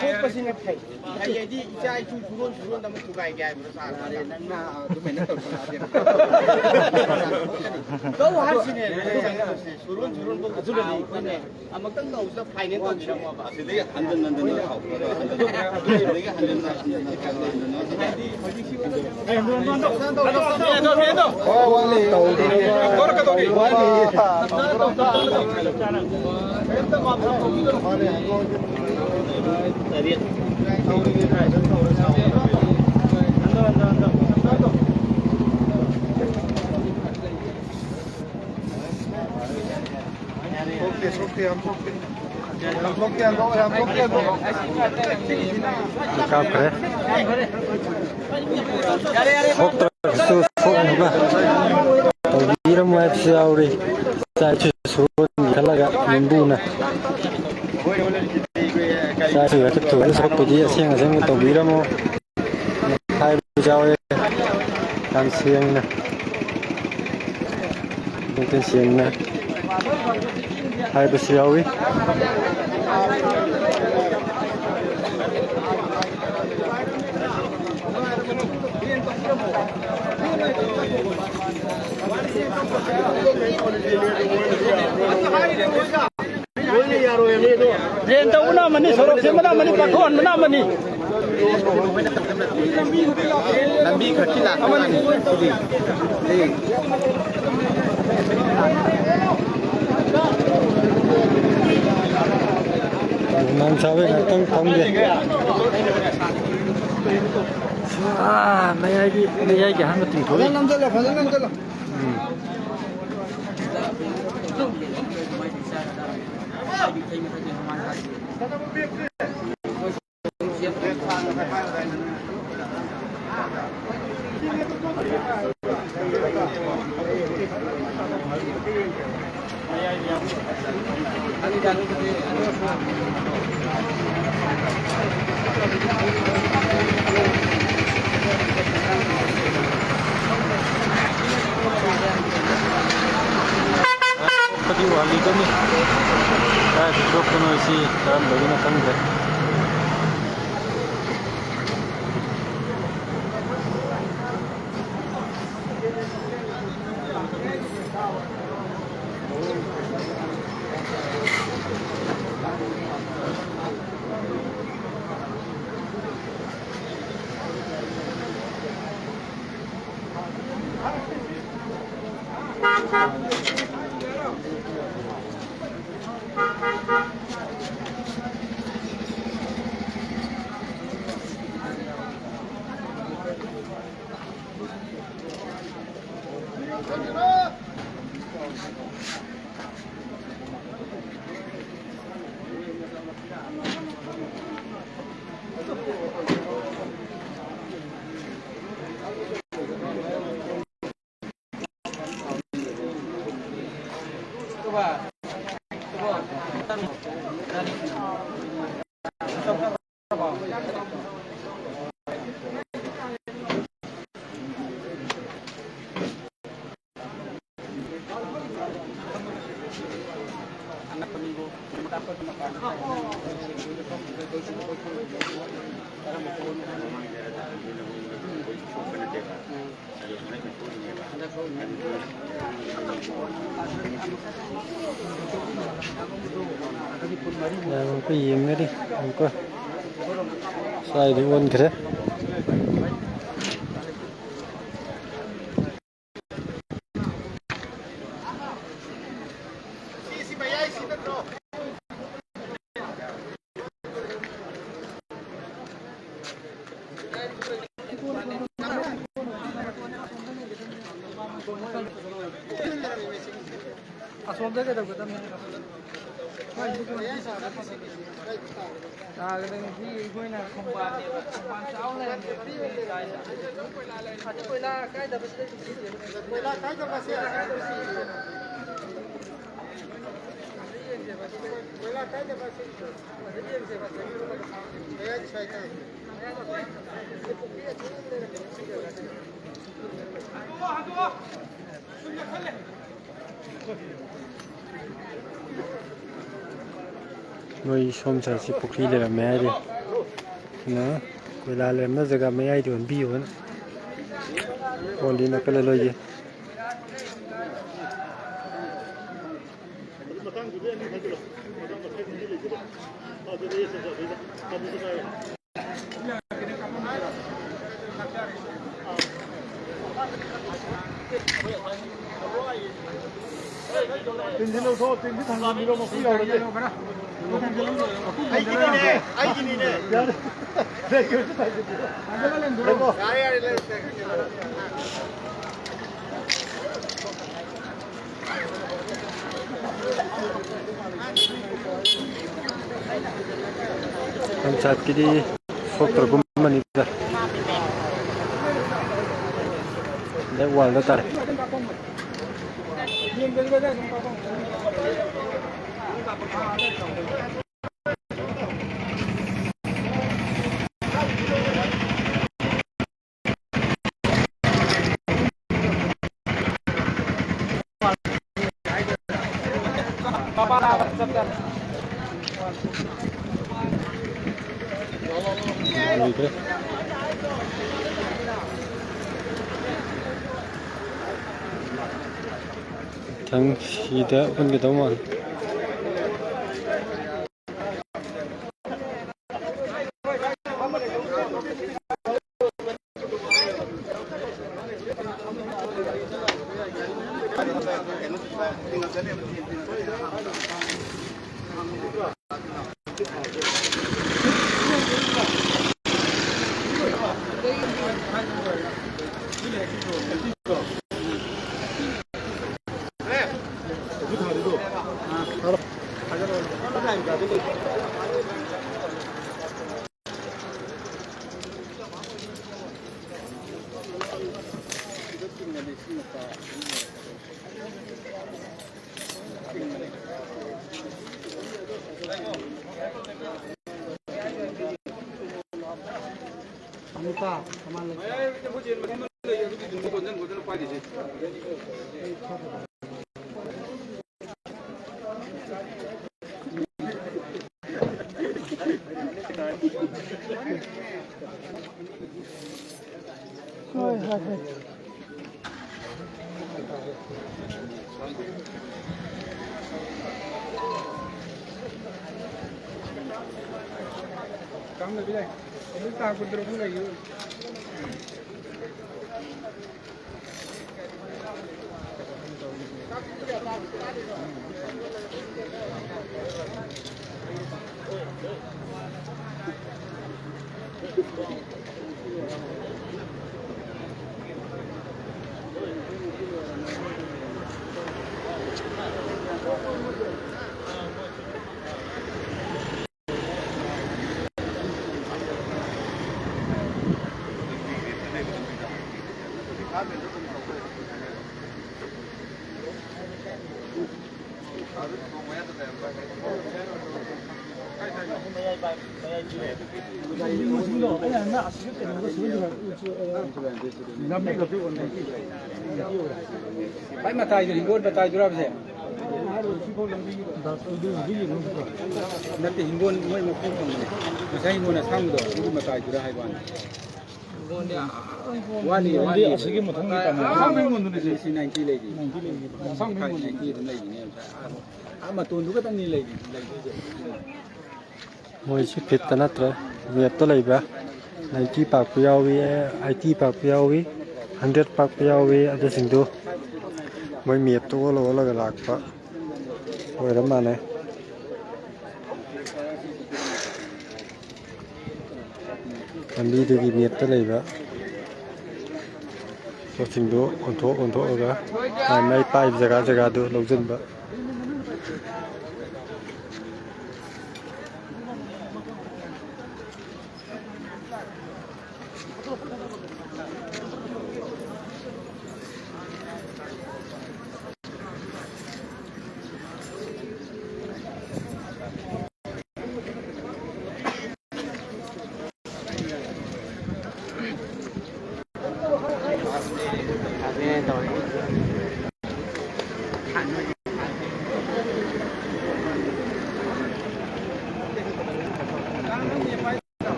ꯁꯣꯛꯄꯁꯤꯅ ꯐꯩ꯫ ꯐꯩ ꯍꯥꯏꯗꯤ ꯏꯆꯥ ꯏꯁꯨ ꯁꯨꯔꯣꯟ ꯁꯨꯔꯣꯟꯗ ꯑꯃꯨꯛ ꯊꯨꯒꯥꯏꯒꯦ ꯍꯥꯏꯕ꯭ꯔꯣ ꯁꯥꯔ? ꯅꯪꯅ ꯑꯗꯨꯃꯥꯏꯅ ꯇꯧꯁꯜꯂꯛꯑꯗꯤ꯫ ꯇꯧ ꯍꯥꯏꯁꯤꯅꯦ꯫ ꯁꯨꯔꯣꯟ ꯁꯨꯔꯣꯟꯕꯧ ꯑꯗꯨꯅꯅꯦ ꯑꯩꯈꯣꯏꯅ ꯑꯃꯨꯛꯇꯪ ꯇꯧꯕꯁꯤꯗ ꯐꯥꯏꯅꯦꯜ ꯇꯧꯕꯤꯔꯝꯃꯣꯕ꯫ ꯑꯁꯤꯗꯒꯤ ꯍꯟꯖꯟ ꯍꯟꯖꯟꯅ ꯁꯥꯎ-, ꯑꯁꯤꯗꯒꯤ ꯍꯟꯖꯟ ꯍꯟꯖꯟꯅ, ꯍꯟꯖꯟ ꯍꯟꯖꯟꯅ꯫ ꯍꯣꯏ, ꯋꯥꯠꯂꯤ꯫ ꯋꯥꯠꯂꯤ꯫ ꯁꯣꯛꯇꯦ, ꯁꯣꯛꯇꯦ, ꯌꯥꯝ ꯁꯣꯛꯇꯦ꯫ ꯌꯥꯝ ꯁꯣꯛꯇꯦ, ꯌꯥꯝ ꯁꯣꯛꯇꯦ, ꯌꯥꯝ ꯁꯣꯛꯇꯦ꯫ ꯀꯥꯞꯈ꯭ꯔꯦ꯫ ꯁꯣꯛꯇ꯭ꯔꯒꯁꯨ ꯁꯣꯛꯅꯕ ꯇꯧꯕꯤꯔꯝꯃꯨ ꯍꯥꯏꯕꯁꯨ ꯌꯥꯎꯔꯤ꯫ ꯏꯆꯥ ꯏꯁꯨ ꯁꯨꯔꯣꯟꯒꯤ ꯈꯜꯂꯒ ꯌꯨꯝꯕꯨꯅ ꯏꯆꯥ ꯏꯁꯨ ꯍꯦꯛꯇ ꯊꯨꯒꯥꯏꯗꯧ ꯁꯔꯨꯛꯄꯨꯗꯤ ꯑꯁꯦꯡ ꯑꯁꯦꯡꯕ ꯇꯧꯕꯤꯔꯝꯃꯨ꯫ ꯍꯥꯏꯕꯁꯨ ꯌꯥꯎꯋꯦ꯫ ꯌꯥꯝ ꯁꯦꯡꯅ, ꯄꯨꯛꯆꯦꯜ ꯁꯦꯡꯅ ꯍꯥꯏꯕꯁꯨ ꯌꯥꯎꯋꯤ꯫ ꯗ꯭ꯔꯦꯟ ꯇꯧꯕꯅ ꯑꯃꯅꯤ, ꯁꯣꯔꯣꯛ ꯁꯦꯝꯕꯅ ꯑꯃꯅꯤ, ꯄꯥꯛꯊꯣꯛꯍꯟꯕꯅ ꯑꯃꯅꯤ꯫ ꯂꯝꯕꯤ ꯈꯛꯀꯤ ꯂꯥꯛꯄ ꯋꯥꯅꯤ ꯁꯤꯗꯤ꯫ ꯑꯩ ꯍꯨꯃꯥꯡ ꯁꯥꯕꯩ ꯉꯥꯛꯇꯪ ꯐꯝꯒꯦ꯫ ꯑꯥ, ꯃꯌꯥꯏꯒꯤ, ꯃꯌꯥꯏꯒꯤ ꯑꯍꯥꯟꯕ ꯇꯤꯡꯊꯣꯛꯏ꯫ ꯐꯖꯅ ꯅꯝꯖꯜꯂꯣ, ꯐꯖꯅ ꯅꯝꯖꯜꯂꯣ꯫ ꯎꯝ꯫ ꯀꯗꯤ ꯋꯥꯠꯂꯤꯒꯅꯤ꯫ ꯀꯗꯥꯏꯗ ꯊꯣꯛꯄꯅꯣ ꯁꯤ ꯀꯔꯝꯕꯒꯤꯅꯣ ꯈꯪꯗ꯭ꯔꯦ꯫ ꯑꯃꯨꯛꯀ ꯌꯦꯡꯅꯔꯤ꯫ ꯑꯃꯨꯛꯀ ꯁ꯭ꯋꯥꯏꯗ ꯑꯣꯟꯈ꯭ꯔꯦ꯫ ꯑꯁꯣꯝꯗ ꯀꯩꯗꯧꯒꯗꯕꯅꯦ? ꯇꯥꯒꯗꯕꯅꯤ꯫ ꯁꯤ ꯑꯩꯈꯣꯏꯅ ꯈꯣꯡꯕꯥꯟꯅꯦꯕ꯫ ꯈꯣꯡꯕꯥꯟ ꯆꯥꯎ ꯂꯩꯔꯝꯃꯦꯕ꯫ ꯑꯗꯨ ꯀꯣꯏꯂꯥ ꯀꯥꯏꯗꯕꯁꯤꯗ ꯀꯣꯏꯂꯥ ꯀꯥꯏꯗꯕꯁꯦ ꯀꯣꯏꯂꯥ ꯀꯥꯏꯗꯕꯁꯦ ꯃꯣꯏ ꯁꯣꯝ ꯁꯥꯏꯠꯁꯤ ꯄꯨꯈ꯭ꯔꯤ ꯂꯩꯔꯝꯃꯦ ꯍꯥꯏꯔꯤ꯫ ꯑꯗꯨꯅ ꯀꯣꯏꯂꯥ ꯂꯩꯔꯝꯕ ꯖꯒꯥ ꯃꯌꯥꯏꯗ ꯑꯣꯟꯕꯤꯌꯣꯅ ꯀꯣꯜꯂꯤ ꯅꯥꯀꯜꯂ ꯂꯣꯏꯒꯤ꯫ ꯇꯤꯟꯁꯤ ꯂꯧꯊꯣꯛꯑꯣ, ꯇꯤꯟꯁꯤ ꯊꯥꯡꯖꯤꯟꯕꯤꯔꯣ, ꯃꯀꯨ ꯌꯥꯎꯔꯗꯤ꯫ ꯑꯩꯒꯤꯅꯤꯅꯦ, ꯑꯩꯒꯤꯅꯤꯅꯦ꯫ ꯌꯥꯔꯦ꯫ ꯂꯩꯒ꯭ꯔꯁꯨ ꯊꯥꯡꯖꯤꯟꯕꯤꯔꯣ꯫ ꯂꯩꯀꯣ꯫ ꯌꯥꯔꯦ, ꯌꯥꯔꯦ, ꯂꯩꯔꯁꯦ꯫ ꯂꯝꯆꯠꯀꯤꯗꯤ ꯁꯣꯛꯇ꯭ꯔꯒꯨꯝꯕꯅꯤꯗ꯫ ꯕꯦꯛ ꯋꯥꯜꯗ ꯇꯥꯔꯦ꯫ ꯂꯣꯏꯈ꯭ꯔꯦ꯫ ꯃꯊꯪ ꯁꯤꯗ ꯍꯨꯟꯒꯗꯧ ꯃꯥꯜꯂꯦ꯫ ꯍꯣꯏ, ꯍꯣꯏ, ꯍꯣꯏ꯫ ꯚꯥꯏ, ꯃꯇꯥꯏꯗꯨ, ꯍꯤꯡꯒꯣꯜ ꯃꯇꯥꯏꯗꯨꯔꯕꯁꯦ? ꯅꯠꯇꯦ, ꯍꯤꯡꯒꯣꯜ ꯃꯣꯏ ꯃꯈꯣꯡ ꯊꯝꯕꯅꯦ꯫ ꯉꯁꯥꯏ ꯍꯤꯡꯒꯣꯜ ꯑꯁꯥꯡꯕꯗꯣ, ꯑꯗꯨꯒꯤ ꯃꯇꯥꯏꯗꯨꯔ ꯍꯥꯏꯕ ꯋꯥꯅꯤ꯫ ꯋꯥꯠꯂꯤ, ꯋꯥꯠꯂꯤ꯫ ꯑꯁꯤꯒꯤ ꯃꯊꯪꯒꯤ ꯇꯝꯃꯣ꯫ ꯑꯁꯥꯡꯕ ꯍꯤꯡꯒꯣꯜꯗꯨꯅꯤ ꯁꯤ꯫ ꯁꯤ ꯅꯥꯏꯟꯇꯤ ꯂꯩꯔꯤ꯫ ꯅꯥꯏꯟꯇꯤ ꯂꯩꯔꯤ꯫ ꯑꯁꯥꯡꯕ ꯍꯤꯡꯒꯣꯜꯗꯨꯅꯤ꯫ ꯅꯥꯏꯟꯇꯤ ꯑꯗꯨꯝ ꯂꯩꯔꯤꯅꯦ꯫ ꯑꯥ ꯃꯇꯣꯟꯗꯨ ꯈꯛꯇꯪꯅꯤ ꯂꯩꯔꯤ, ꯂꯩꯗꯣꯏꯁꯦ꯫ ꯃꯣꯏꯁꯤ ꯐꯤꯠꯇ ꯅꯠꯇ꯭ꯔꯦ, ꯃꯦꯞꯇ ꯂꯩꯕ꯫ ꯅꯥꯏꯟꯇꯤ ꯄꯥꯛꯄ ꯌꯥꯎꯏ, ꯑꯩꯠꯇꯤ ꯄꯥꯛꯄ ꯌꯥꯎꯏ, ꯍꯟꯗ꯭ꯔꯦꯠ ꯄꯥꯛꯄ ꯌꯥꯎꯏ꯫ ꯑꯗꯨꯁꯤꯡꯗꯨ ꯃꯣꯏ ꯃꯦꯞꯇ ꯑꯣꯜꯂ ꯑꯣꯜꯂꯒ ꯂꯥꯛꯄ ꯑꯣꯏꯔ ꯃꯥꯜꯂꯦ꯫ ꯂꯝꯕꯤꯗꯨꯒꯤ ꯃꯦꯞꯇ ꯂꯩꯕ ꯄꯣꯠꯁꯤꯡꯗꯨ ꯑꯣꯟꯊꯣꯛ ꯑꯣꯟꯊꯣꯛꯑꯒ ꯃꯥꯏ ꯃꯥꯏ ꯄꯥꯏꯕ ꯖꯒꯥ ꯖꯒꯥꯗꯨ ꯂꯧꯁꯤꯟꯕ꯫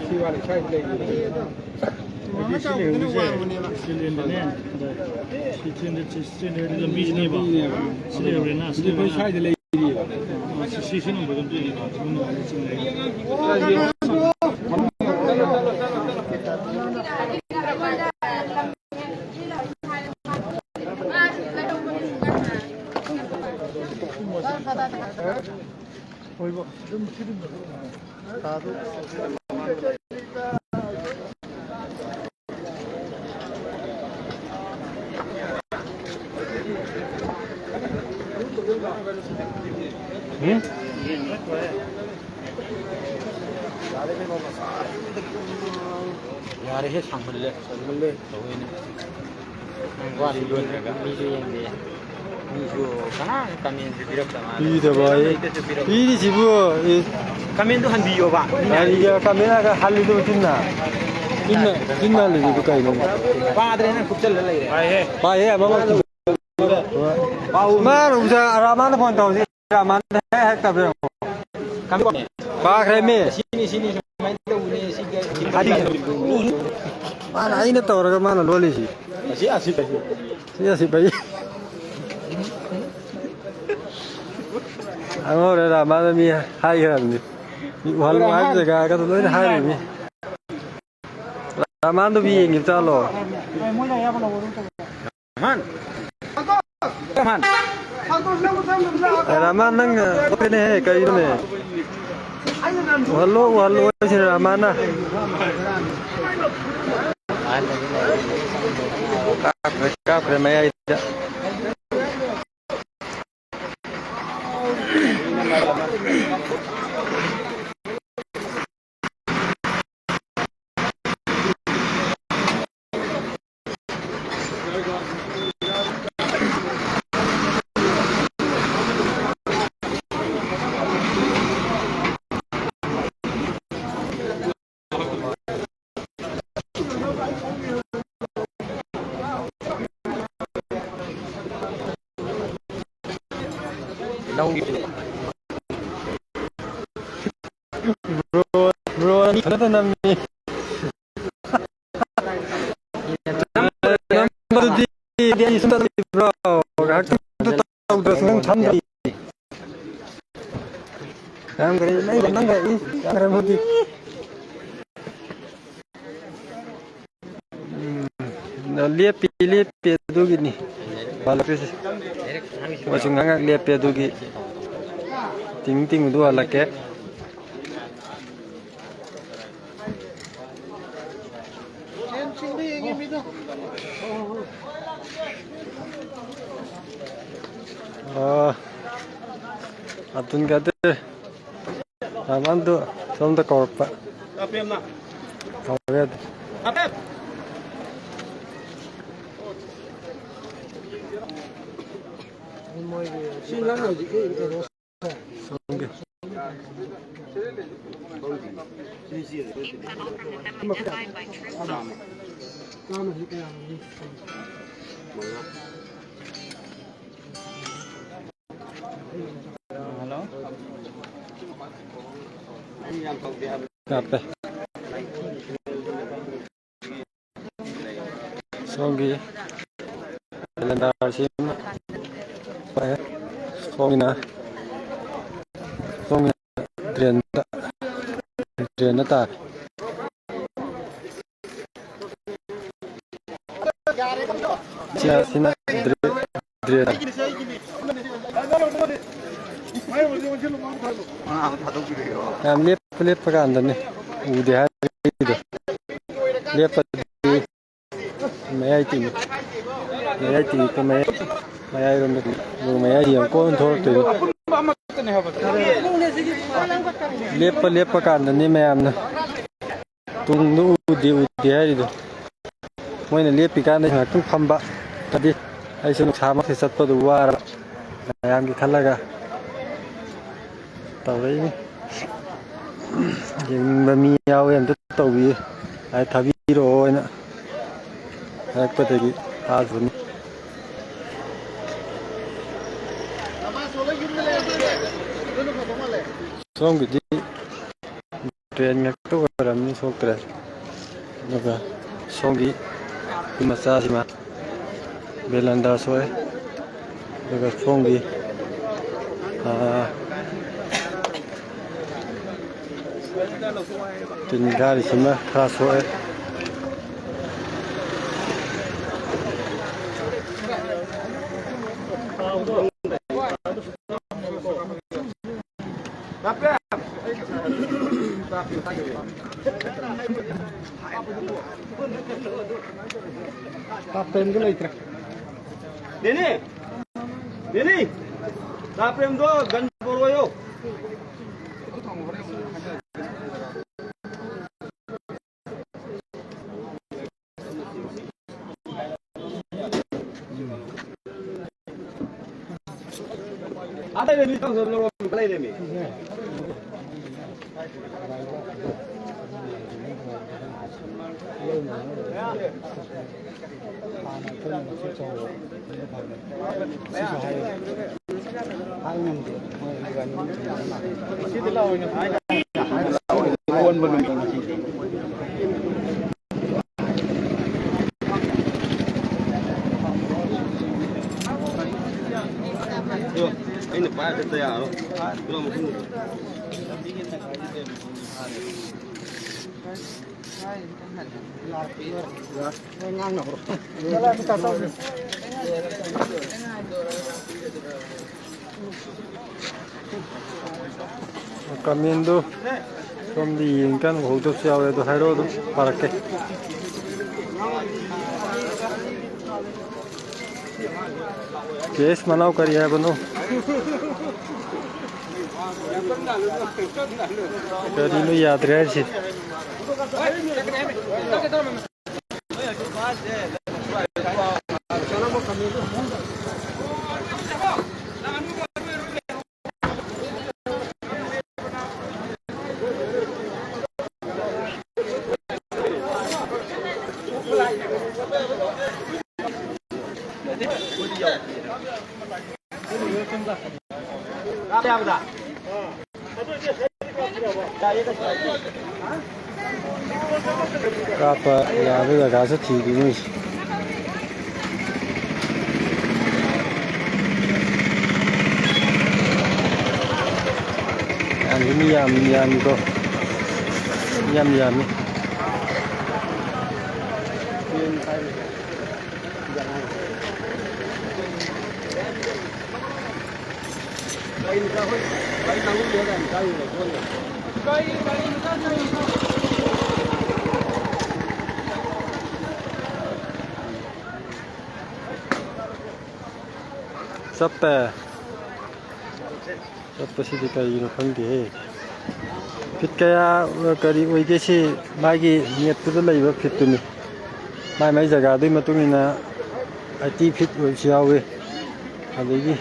ꯁꯤ ꯋꯥꯅꯤ, ꯁ꯭ꯋꯥꯏꯗ ꯂꯩꯔꯤꯕ꯫ ꯁꯤ ꯂꯦꯟꯗꯅꯦ, ꯁꯤ ꯆꯦꯟꯗ-, ꯁꯤ ꯆꯦꯟꯗ ꯂꯝꯕꯤꯁꯤꯅꯦꯕ꯫ ꯁꯤ ꯂꯩꯍꯧꯔꯦꯅ, ꯁꯤ ꯂꯩꯍꯧꯔꯦꯅ꯫ ꯁ꯭ꯋꯥꯏꯗ ꯂꯩꯔꯤꯕ꯫ ꯑ, ꯁꯤ, ꯁꯤ, ꯁꯤ ꯅꯝꯕꯔꯗꯣ ꯑꯝꯇ ꯌꯦꯡꯉꯣ꯫ ꯁꯤ ꯅꯝꯕꯔꯗꯣ ꯆꯤꯡ ꯂꯩ꯫ ꯌꯥꯔꯦꯍꯦ, ꯁꯥꯡꯃꯜꯂꯦ꯫ ꯁꯥꯡꯃꯜꯂꯦ꯫ ꯇꯧꯋꯦꯅꯦ꯫ ꯅꯪ ꯋꯥꯁꯨ ꯂꯣꯏꯗ꯭ꯔꯒ꯫ ꯃꯤꯁꯨ ꯌꯦꯡꯗꯦ꯫ ꯃꯤꯁꯨ ꯀꯅꯥ comment ꯁꯨ ꯄꯤꯔꯛꯇ ꯃꯥꯜꯂꯦ꯫ ꯄꯤꯗꯕ ꯑꯩ꯫ Comment ꯁꯨ ꯄꯤꯔꯛꯇꯦ꯫ ꯄꯤꯔꯤꯁꯤꯕꯨ, ꯑꯦ꯫ Comment ꯗꯨ ꯍꯟꯕꯤꯌꯣꯕ꯫ ꯍꯟꯕꯤꯌꯣ, comment ꯍꯥꯏꯔꯒ ꯍꯜꯂꯤꯗꯨꯕꯨ ꯆꯤꯟꯅ꯫ ꯆꯤꯟꯅ, ꯆꯤꯟꯅ ꯍꯜꯂꯤꯗꯨꯕꯨ ꯀꯩꯅꯣ? ꯄꯥꯗ꯭ꯔꯦ, ꯅꯪ ꯀꯨꯞꯆꯜꯂ ꯂꯩꯔꯦ꯫ ꯄꯥꯏꯍꯦ꯫ ꯄꯥꯏꯍꯦ, ꯑꯃꯃꯛ ꯄꯥꯎ꯫ ꯃꯥꯅ ꯎꯖꯥ, ꯔꯥꯃꯥꯟꯗ phone ꯇꯧꯁꯤ꯫ ꯔꯥꯃꯥꯟꯗ ꯍꯦꯛ, ꯍꯦꯛ ꯇꯧꯕꯤꯔꯛꯑꯣ꯫ ꯀꯥꯈ꯭ꯔꯦꯃꯤ꯫ ꯁꯤꯅꯤ, ꯁꯤꯅꯤ, ꯁꯨꯃꯥꯏꯅ ꯇꯧꯕꯅꯦ, ꯁꯤꯒ, ꯁꯤꯒ꯫ ꯃꯥꯅ ꯑꯩꯅ ꯇꯧꯔꯒ ꯃꯥꯅ ꯂꯣꯜꯂꯤꯁꯤ꯫ ꯑꯁꯤ, ꯑꯁꯤ ꯐꯩ꯫ ꯁꯤ ꯑꯁꯤ ꯐꯩ꯫ ꯑꯉꯧꯔꯦ ꯔꯥꯃꯥꯟꯗ ꯃꯤ ꯍꯥꯏꯈ꯭ꯔꯕꯅꯤ꯫ ꯃꯤ ꯎꯍꯜꯂꯨ ꯍꯥꯏꯕ ꯖꯒꯥꯒꯗꯣ ꯂꯣꯏꯅ ꯍꯥꯏꯔꯤꯕꯅꯤ꯫ ꯔꯥꯃꯥꯟꯗꯨꯕꯨ ꯌꯦꯡꯒꯦ ꯆꯠꯂꯣ꯫ ꯔꯥꯃꯥꯟ, ꯅꯪ ꯑꯣꯀꯦꯅꯦꯍꯦ, ꯀꯔꯤꯅꯣꯅꯦ? ꯎꯍꯜꯂꯣ, ꯎꯍꯜꯂꯣ ꯍꯥꯏꯁꯤꯅ ꯔꯥꯃꯥꯟꯅ꯫ ꯀꯥꯞꯈ꯭ꯔꯦ, ꯀꯥꯞꯈ꯭ꯔꯦ ꯃꯌꯥꯏꯗ꯫ ꯊꯥꯖꯗꯅ ꯅꯝꯃꯤ꯫ ꯅꯝꯕꯗꯨꯗꯤ ꯑꯩ ꯁꯨꯝ ꯆꯠꯂꯤꯕ꯭ꯔꯣ? ꯉꯥꯏꯍꯥꯛꯇꯪ ꯇꯧꯗ꯭ꯔꯁꯨ ꯅꯪ ꯊꯝꯗ꯭ꯔꯤ꯫ ꯌꯥꯝꯈ꯭ꯔꯦ, ꯅꯪ ꯅꯪꯈ꯭ꯔꯦ, ꯏ, ꯌꯥꯝꯈ꯭ꯔꯦ ꯃꯗꯤ꯫ ꯎꯝ, ꯂꯦꯞꯄꯤ, ꯂꯦꯞꯄꯤ ꯑꯗꯨꯒꯤꯅꯤ꯫ ꯍꯜꯂꯛꯇ꯭ꯔꯤꯁꯦ꯫ ꯃꯣꯏꯁꯨ ꯉꯥꯏꯍꯥꯛ ꯂꯦꯞꯄꯦ ꯑꯗꯨꯒꯤ꯫ ꯇꯤꯡ ꯇꯤꯡꯕꯗꯨ ꯍꯜꯂꯛꯀꯦ꯫ ꯑꯣ, ꯑꯕꯗꯨꯜ ꯀꯥꯗꯤꯔ ꯔꯍꯃꯟꯗꯨ ꯁꯣꯝꯗ ꯀꯧꯔꯛꯄ꯫ ꯀꯧꯔꯦ ꯑꯗꯨ꯫ ꯁꯤ ꯅꯪ ꯍꯧꯖꯤꯛꯀꯤ ꯀꯩꯅꯣ ꯁꯣꯝꯒꯤ꯫ ꯍꯜꯂꯣ꯫ ꯀꯥꯞꯄꯦ꯫ ꯁꯣꯝꯒꯤ calendar ꯁꯤꯃ ꯁꯣꯝꯒꯤꯅ, ꯁꯣꯝꯒꯤꯅ drain ꯗ, drain ꯗ ꯇꯥꯔꯦ꯫ ꯁꯤꯅ, ꯁꯤꯅ drain, drain꯫ ꯌꯥꯝ ꯂꯦꯞꯄ, ꯂꯦꯞꯄ ꯀꯥꯟꯗꯅꯦ ꯎꯗꯦ ꯍꯥꯏꯔꯤꯗꯣ꯫ ꯂꯦꯞꯄꯗꯤ ꯃꯌꯥꯏ ꯇꯤꯡꯉꯤ꯫ ꯃꯌꯥꯏ ꯇꯤꯡꯉꯤ꯫ ꯃꯌꯥꯏ, ꯃꯌꯥꯏꯔꯣꯝꯗ ꯃꯌꯥꯏ ꯌꯦꯡꯉꯨ, ꯀꯣꯟ ꯊꯣꯛꯂꯛꯇꯣꯏꯅꯤ꯫ ꯂꯦꯞꯄ, ꯂꯦꯞꯄ ꯀꯥꯟꯗꯅꯤ ꯃꯌꯥꯝꯅ ꯇꯨꯡꯗ ꯎꯗꯦ, ꯎꯗꯦ ꯍꯥꯏꯔꯤꯗꯣ꯫ ꯃꯣꯏꯅ ꯂꯦꯞꯄꯤꯀꯥꯟꯗ ꯉꯥꯏꯍꯥꯛꯇꯪ ꯐꯝꯕ꯫ ꯍꯥꯏꯗꯤ ꯑꯩꯁꯨ ꯅꯨꯡꯁꯥꯃꯛꯁꯤ ꯆꯠꯄꯗꯨ ꯋꯥꯔꯕ꯫ ꯃꯌꯥꯝꯒꯤ ꯈꯜꯂꯒ ꯇꯧꯔꯛꯏꯅꯤ꯫ ꯌꯦꯡꯅꯤꯡꯕ ꯃꯤ ꯌꯥꯎꯋꯦ, ꯑꯝꯇ ꯇꯧꯕꯤꯌꯨ꯫ ꯍꯥꯏ ꯊꯥꯕꯤꯔꯛꯑꯣꯅ ꯍꯥꯏꯔꯛꯄꯗꯒꯤ ꯊꯥꯖꯅꯤ꯫ ꯁꯣꯝꯒꯤꯗꯤ ꯇ꯭ꯔꯦꯟ ꯉꯥꯛꯇ ꯑꯣꯏꯔꯝꯅꯤ ꯁꯣꯛꯇ꯭ꯔꯦ꯫ ꯑꯗꯨꯒ ꯁꯣꯝꯒꯤ ꯃꯆꯥꯁꯤꯃ ꯕꯦꯂꯟꯗꯥ ꯁꯣꯛꯑꯦ꯫ ꯑꯗꯨꯒ ꯁꯣꯝꯒꯤ, ꯑꯥ, ꯇꯤꯟ ꯀꯥꯔꯤꯁꯤꯃ ꯈꯔ ꯁꯣꯛꯑꯦ꯫ ꯇꯥꯞ ꯇꯦꯟꯗꯨ ꯂꯩꯇ꯭ꯔꯦ꯫ ꯗꯦꯅꯤ! ꯗꯦꯅꯤ! ꯇꯥ ꯄ꯭ꯔꯦꯝꯗꯣ ꯒꯟ ꯄꯨꯔꯛꯑꯣꯌꯣ꯫ ꯑꯥꯗ ꯂꯩꯔꯦꯃꯤ, ꯊꯥꯡꯖꯝ ꯂꯧꯔꯣ, ꯂꯩꯔꯦꯃꯤ꯫ ꯍꯥꯟꯅ ꯑꯩꯈꯣꯏꯅ ꯃꯇꯦꯛ ꯇꯧꯍꯧꯕ꯫ ꯁꯤꯁꯨ ꯍꯥꯏꯌꯨ꯫ ꯍꯥꯏ ꯉꯝꯗꯦ꯫ ꯃꯣꯏ ꯏꯕꯥꯅꯤ ꯃꯤ ꯊꯦꯡꯅꯕ ꯂꯥꯛꯄ꯫ ꯉꯁꯤꯗꯤ ꯂꯥꯛꯑꯣꯏꯅ ꯍꯥꯏ-, ꯍꯥꯏ-, ꯑꯣꯟꯕ ꯅꯨꯃꯤꯠ ꯉꯁꯤꯗꯤ꯫ ꯑꯗꯣ ꯑꯩꯅ ꯄꯥꯏꯔ ꯆꯠꯇ ꯌꯥꯔꯣꯏ꯫ ꯀꯤꯂꯣ ꯃꯈꯨꯝꯗꯣ꯫ ꯀꯃꯦꯟꯗꯨ ꯁꯣꯝꯗ ꯌꯦꯡꯉꯤꯀꯥꯟꯗ ꯎꯍꯧꯗꯕꯁꯨ ꯌꯥꯎꯋꯦ, ꯑꯗꯨ ꯍꯥꯏꯔꯛꯑꯣ, ꯑꯗꯨꯝ ꯄꯥꯔꯛꯀꯦ꯫ ꯀꯦꯁ ꯃꯅꯥꯎ ꯀꯔꯤ ꯍꯥꯏꯕꯅꯣ? ꯀꯔꯤꯅꯣ ꯌꯥꯗ꯭ꯔꯦ ꯍꯥꯏꯔꯤꯁꯤ? ꯀꯥꯞꯄ ꯌꯥꯕ ꯖꯒꯥꯁꯨ ꯊꯤꯔꯤ ꯃꯣꯏꯁꯦ꯫ ꯌꯥꯝꯗꯤ ꯃꯤ ꯌꯥꯝ ꯌꯥꯝꯃꯤꯀꯣ꯫ ꯃꯤ ꯌꯥꯝ ꯌꯥꯝꯃꯤ꯫ ꯆꯞꯄꯦ꯫ ꯆꯠꯄꯁꯤꯗꯤ ꯀꯔꯤꯒꯤꯅꯣ ꯈꯪꯗꯦꯍꯦ꯫ ꯐꯤꯠ ꯀꯌꯥ, ꯀꯔꯤ ꯑꯣꯏꯒꯦ ꯁꯤ? ꯃꯥꯒꯤ ꯃꯦꯞꯇꯨꯗ ꯂꯩꯕ ꯐꯤꯠꯇꯨꯅꯤ꯫ ꯃꯥꯏ ꯃꯥꯏ ꯖꯒꯥꯗꯨꯒꯤ ꯃꯇꯨꯡ ꯏꯟꯅ ꯑꯩꯠꯇꯤ ꯐꯤꯠ ꯑꯣꯏꯕꯁꯨ ꯌꯥꯎꯏ꯫ ꯑꯗꯒꯤ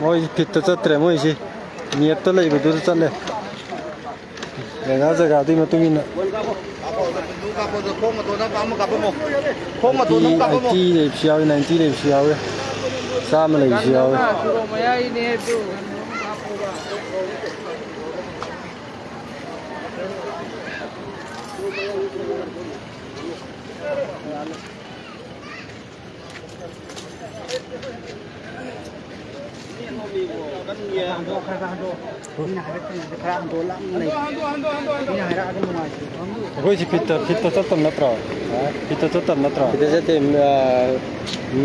ꯃꯣꯏ ꯐꯤꯠꯇ ꯆꯠꯇ꯭ꯔꯦ, ꯃꯣꯏꯁꯤ ꯃꯦꯞꯇ ꯂꯩꯕꯗꯨꯗ ꯆꯠꯂꯦ꯫ ꯖꯒꯥ ꯖꯒꯥꯗꯨꯒꯤ ꯃꯇꯨꯡ ꯏꯟꯅ꯫ ꯈꯣꯡ ꯃꯇꯣꯟꯗ ꯑꯃ ꯀꯥꯞꯄꯝꯃꯣ꯫ ꯈꯣꯡ ꯃꯇꯣꯟꯗ ꯑꯃ ꯀꯥꯞꯄꯝꯃꯣ꯫ ꯑꯩꯠꯇꯤ ꯂꯩꯕꯁꯨ ꯌꯥꯎꯏ, ꯅꯥꯏꯟꯇꯤ ꯂꯩꯕꯁꯨ ꯌꯥꯎꯏ, ꯆꯥꯝꯃ ꯂꯩꯕꯁꯨ ꯌꯥꯎꯏ꯫ ꯁꯣꯔꯣꯛ ꯃꯌꯥꯏꯅꯦ ꯑꯗꯨ꯫ ꯃꯤꯅ ꯍꯥꯏꯔꯛꯇ꯭ꯔꯤꯉꯩꯗ ꯈꯔ ꯍꯟꯗꯣꯛꯑ ꯂꯥꯞꯅ ꯂꯩ꯫ ꯃꯤꯅ ꯍꯥꯏꯔꯛꯑꯒ ꯅꯨꯡꯉꯥꯏꯇꯦ꯫ ꯑꯩꯈꯣꯏꯁꯤ ꯐꯤꯠꯇ, ꯐꯤꯠꯇ ꯆꯠꯇꯕ ꯅꯠꯇ꯭ꯔꯣ? ꯐꯤꯠꯇ ꯆꯠꯇꯕ ꯅꯠꯇ꯭ꯔꯣ? ꯐꯤꯠꯇ ꯆꯠꯇꯦ, ꯑ,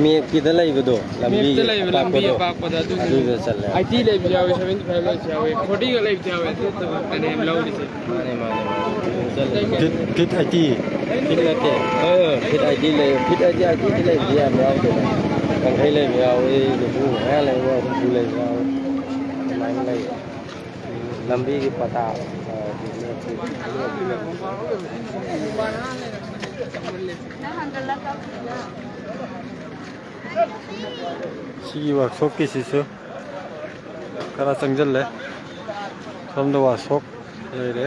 ꯃꯦꯞꯀꯤꯗ ꯂꯩꯕꯗꯣ, ꯂꯝꯕꯤꯒꯤ ꯃꯦꯞꯇ ꯂꯩꯕ ꯂꯝꯕꯤ ꯑꯄꯥꯛꯄꯗꯣ, ꯑꯄꯥꯛꯄꯗ ꯑꯗꯨꯗꯨꯅꯤ꯫ ꯑꯗꯨꯗ ꯆꯠꯂꯦ꯫ ꯑꯩꯠꯇꯤ ꯂꯩꯕꯁꯨ ꯌꯥꯎꯋꯤ, ꯁꯚꯦꯟꯇꯤ ꯐꯥꯏꯚ ꯂꯩꯕꯁꯨ ꯌꯥꯎꯋꯤ, ꯐꯣꯔꯇꯤꯒ ꯂꯩꯕꯁꯨ ꯌꯥꯎꯋꯤ, ꯑꯗꯨ ꯈꯛꯇꯅꯦ ꯂꯧꯔꯤꯁꯦ꯫ ꯃꯥꯅꯦ, ꯃꯥꯅꯦ, ꯃꯥꯅꯦ꯫ Fit, fit eighty. ꯐꯤꯠ ꯅꯠꯇꯦ꯫ ꯍꯣꯏ, ꯍꯣꯏ, ꯐꯤꯠ ꯑꯩꯠꯇꯤ ꯂꯩ, ꯐꯤꯠ ꯑꯩꯠꯇꯤ, ꯑꯩꯠꯇꯤꯗꯤ ꯂꯩꯕꯗꯤ ꯌꯥꯝ ꯌꯥꯎꯗꯦꯗ꯫ ꯌꯥꯡꯈꯩ ꯂꯩꯕ ꯌꯥꯎꯏ, ꯅꯤꯐꯨ ꯃꯉꯥ ꯂꯩꯕ, ꯍꯨꯝꯐꯨ ꯂꯩꯕ ꯌꯥꯎꯏ꯫ ꯑꯗꯨꯃꯥꯏꯅ ꯂꯩ꯫ ꯂꯝꯕꯤꯒꯤ ꯄꯇꯥ, ꯑ, ꯁꯤꯒꯤ ꯋꯥꯛꯁꯣꯞꯀꯤꯁꯤꯁꯨ ꯈꯔ ꯆꯪꯁꯤꯜꯂꯦ꯫ ꯁꯣꯝꯗ ꯋꯥꯛꯁꯣꯞ ꯂꯩꯔꯦ꯫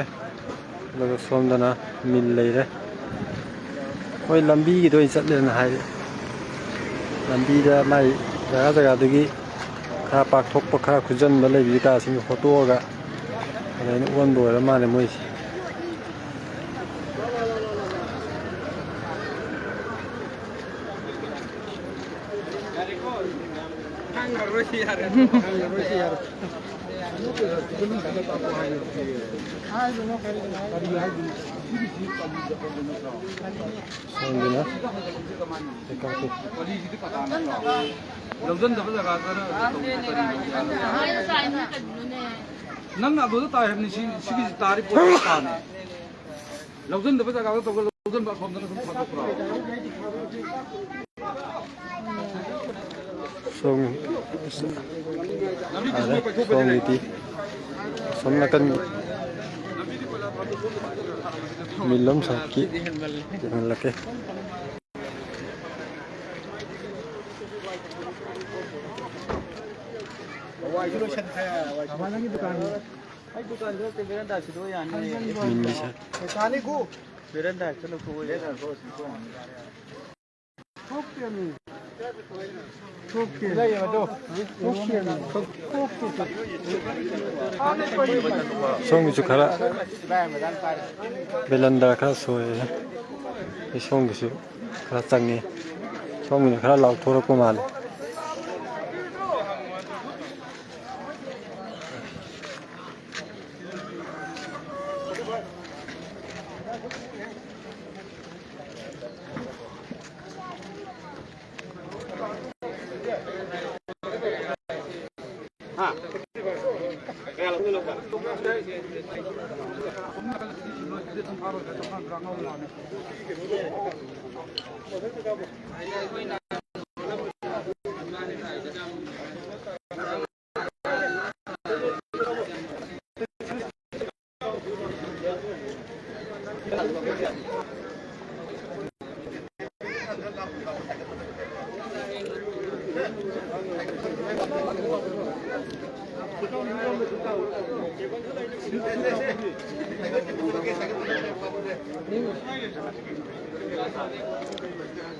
ꯑꯗꯨꯒ ꯁꯣꯝꯗꯅ ꯃꯤꯜ ꯂꯩꯔꯦ꯫ ꯍꯣꯏ, ꯂꯝꯕꯤꯒꯤꯗ ꯑꯣꯏꯅ ꯆꯠꯂꯦꯅ ꯍꯥꯏꯔꯦ꯫ ꯂꯝꯕꯤꯗ ꯃꯥꯏ ꯖꯒꯥ ꯖꯒꯥꯗꯒꯤ ꯈꯔ ꯄꯥꯛꯊꯣꯛꯄ, ꯈꯔ ꯈꯨꯖꯟꯕ ꯂꯩꯕꯁꯤ ꯀꯥꯁꯤꯡꯗꯣ ꯍꯣꯠꯇꯣꯛꯑꯒ ꯑꯗꯨꯃꯥꯏꯅ ꯑꯣꯟꯕ ꯑꯣꯏꯔ ꯃꯥꯜꯂꯦ ꯃꯣꯏꯁꯦ꯫ ꯍꯥꯡꯉꯔꯣꯏꯁꯤ ꯌꯥꯔꯦ꯫ ꯍꯥꯡꯉꯔꯣꯏꯁꯤ ꯌꯥꯔꯦ꯫ ꯁꯣꯝꯒꯤꯅ ꯀꯩꯀꯥꯁꯦ꯫ ꯂꯧꯁꯤꯟꯗꯕ ꯖꯒꯥꯗ ꯅꯪꯅ ꯑꯗꯨꯗ ꯇꯥꯏ ꯍꯥꯏꯕꯅꯤ, ꯁꯤ, ꯁꯤꯒꯤꯁꯤ ꯇꯥꯔꯤ ꯄꯣꯠꯁꯤ ꯇꯥꯅꯤ꯫ ꯂꯧꯁꯤꯟꯗꯕ ꯖꯒꯥꯗ ꯇꯧꯔꯒ ꯂꯧꯁꯤꯟꯕ ꯑꯁꯣꯝꯗꯅ ꯁꯨꯝ ꯊꯥꯗꯣꯛꯄ꯭ꯔꯣ? ꯁꯣꯝ, ꯂꯝꯕꯤ ꯑꯥꯗ ꯄꯤꯁꯨꯝꯗ ꯄꯩꯊꯣꯛꯄꯗꯤ ꯂꯩ꯫ ꯁꯣꯝꯒꯤꯗꯤ, ꯁꯣꯝ ꯅꯥꯀꯟ ꯂꯝꯕꯤꯗꯤ ꯀꯣꯏꯂꯥ ꯊꯥꯗꯣꯛꯄ ꯃꯤꯂꯣꯝ ꯁꯥꯏꯠꯀꯤ ꯌꯦꯡꯍꯜꯂꯛꯀꯦ꯫ ꯍꯋꯥꯏꯁꯨ ꯂꯣꯏꯁꯟꯈ꯭ꯔꯦ, ꯍꯋꯥꯏꯁꯨ ꯂꯣꯏꯁꯟꯈ꯭ꯔꯦ꯫ ꯑꯩ ꯗꯨꯀꯥꯟꯗ ꯅꯠꯇꯦ, ꯕꯦꯔꯟꯗꯥꯁꯤꯗ ꯌꯥꯅꯤ꯫ ꯃꯤꯃꯤ ꯁꯥꯏꯠ꯫ ꯄꯩꯁꯥꯅꯤ ꯒꯨ꯫ ꯕꯦꯔꯟꯗꯥ ꯍꯦꯛꯇ ꯂꯧꯊꯣꯛꯑꯣ꯫ ꯊꯣꯛꯇꯦꯃꯤ꯫ ꯊꯣꯛꯇꯦ꯫ ꯂꯩꯌꯦꯕ ꯑꯗꯣ꯫ ꯊꯣꯛꯇꯦꯃꯤ꯫ ꯊꯣꯛꯇꯦ꯫ ꯁꯣꯝꯒꯤꯁꯨ ꯈꯔ ꯕꯦꯂꯟꯗꯥ ꯈꯔ ꯁꯣꯏ꯫ ꯑꯩ ꯁꯣꯝꯒꯤꯁꯨ ꯈꯔ ꯆꯪꯉꯤ꯫ ꯁꯣꯝꯒꯤꯅ ꯈꯔ ꯂꯥꯎꯊꯣꯔꯛꯄ ꯃꯥꯜꯂꯦ꯫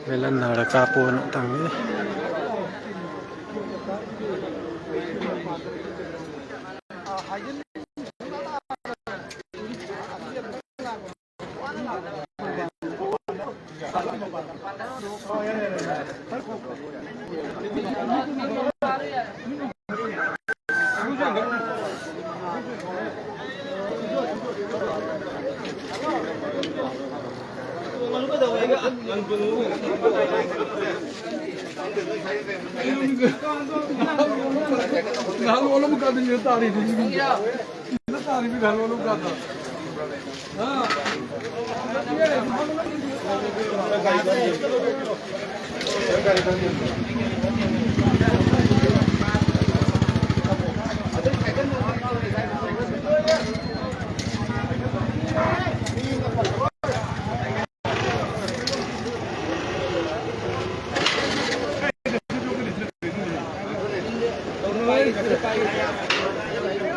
ꯕꯦꯂꯟꯗꯥꯗ ꯀꯥꯞꯄꯣꯅ ꯇꯝꯃꯤ꯫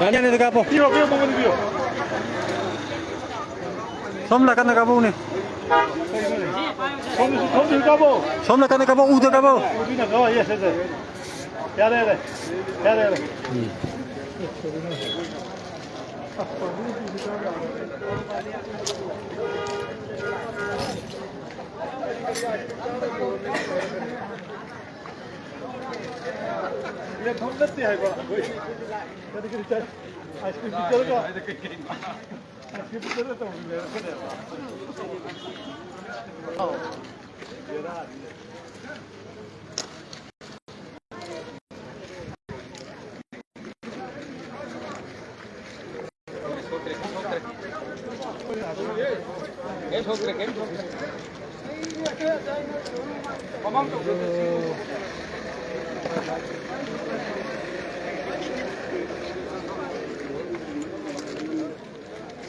ꯌꯥꯅꯤ, ꯌꯥꯅꯤ, ꯑꯗꯨ ꯀꯥꯞꯄꯣ꯫ ꯁꯣꯝ ꯅꯥꯀꯟꯗ ꯀꯥꯞꯄꯛꯎꯅꯦ꯫ ꯁꯣꯝꯗꯁꯨ, ꯁꯣꯝꯗꯁꯨ ꯀꯥꯞꯄꯣ꯫ ꯁꯣꯝ ꯅꯥꯀꯟꯗ ꯀꯥꯞꯄꯛꯎ, ꯎꯗ ꯀꯥꯞꯄꯛꯎ꯫ ꯎꯗꯨꯅ ꯀꯥꯞꯄꯣ, ꯌꯦꯁ, ꯌꯦꯁ, ꯌꯦꯁ꯫ ꯌꯥꯔꯦ, ꯌꯥꯔꯦ꯫ ꯌꯥꯔꯦ, ꯌꯥꯔꯦ꯫ ꯎꯝ꯫ ꯌꯦꯟꯐꯝ ꯅꯠꯇꯦ ꯍꯥꯏꯕ꯫ ꯀꯔꯤ ꯀꯔꯤ ꯆꯥꯏ? ꯑꯥꯏꯁ ꯀ꯭ꯔꯤꯝ ꯄꯤꯖꯔꯒ꯫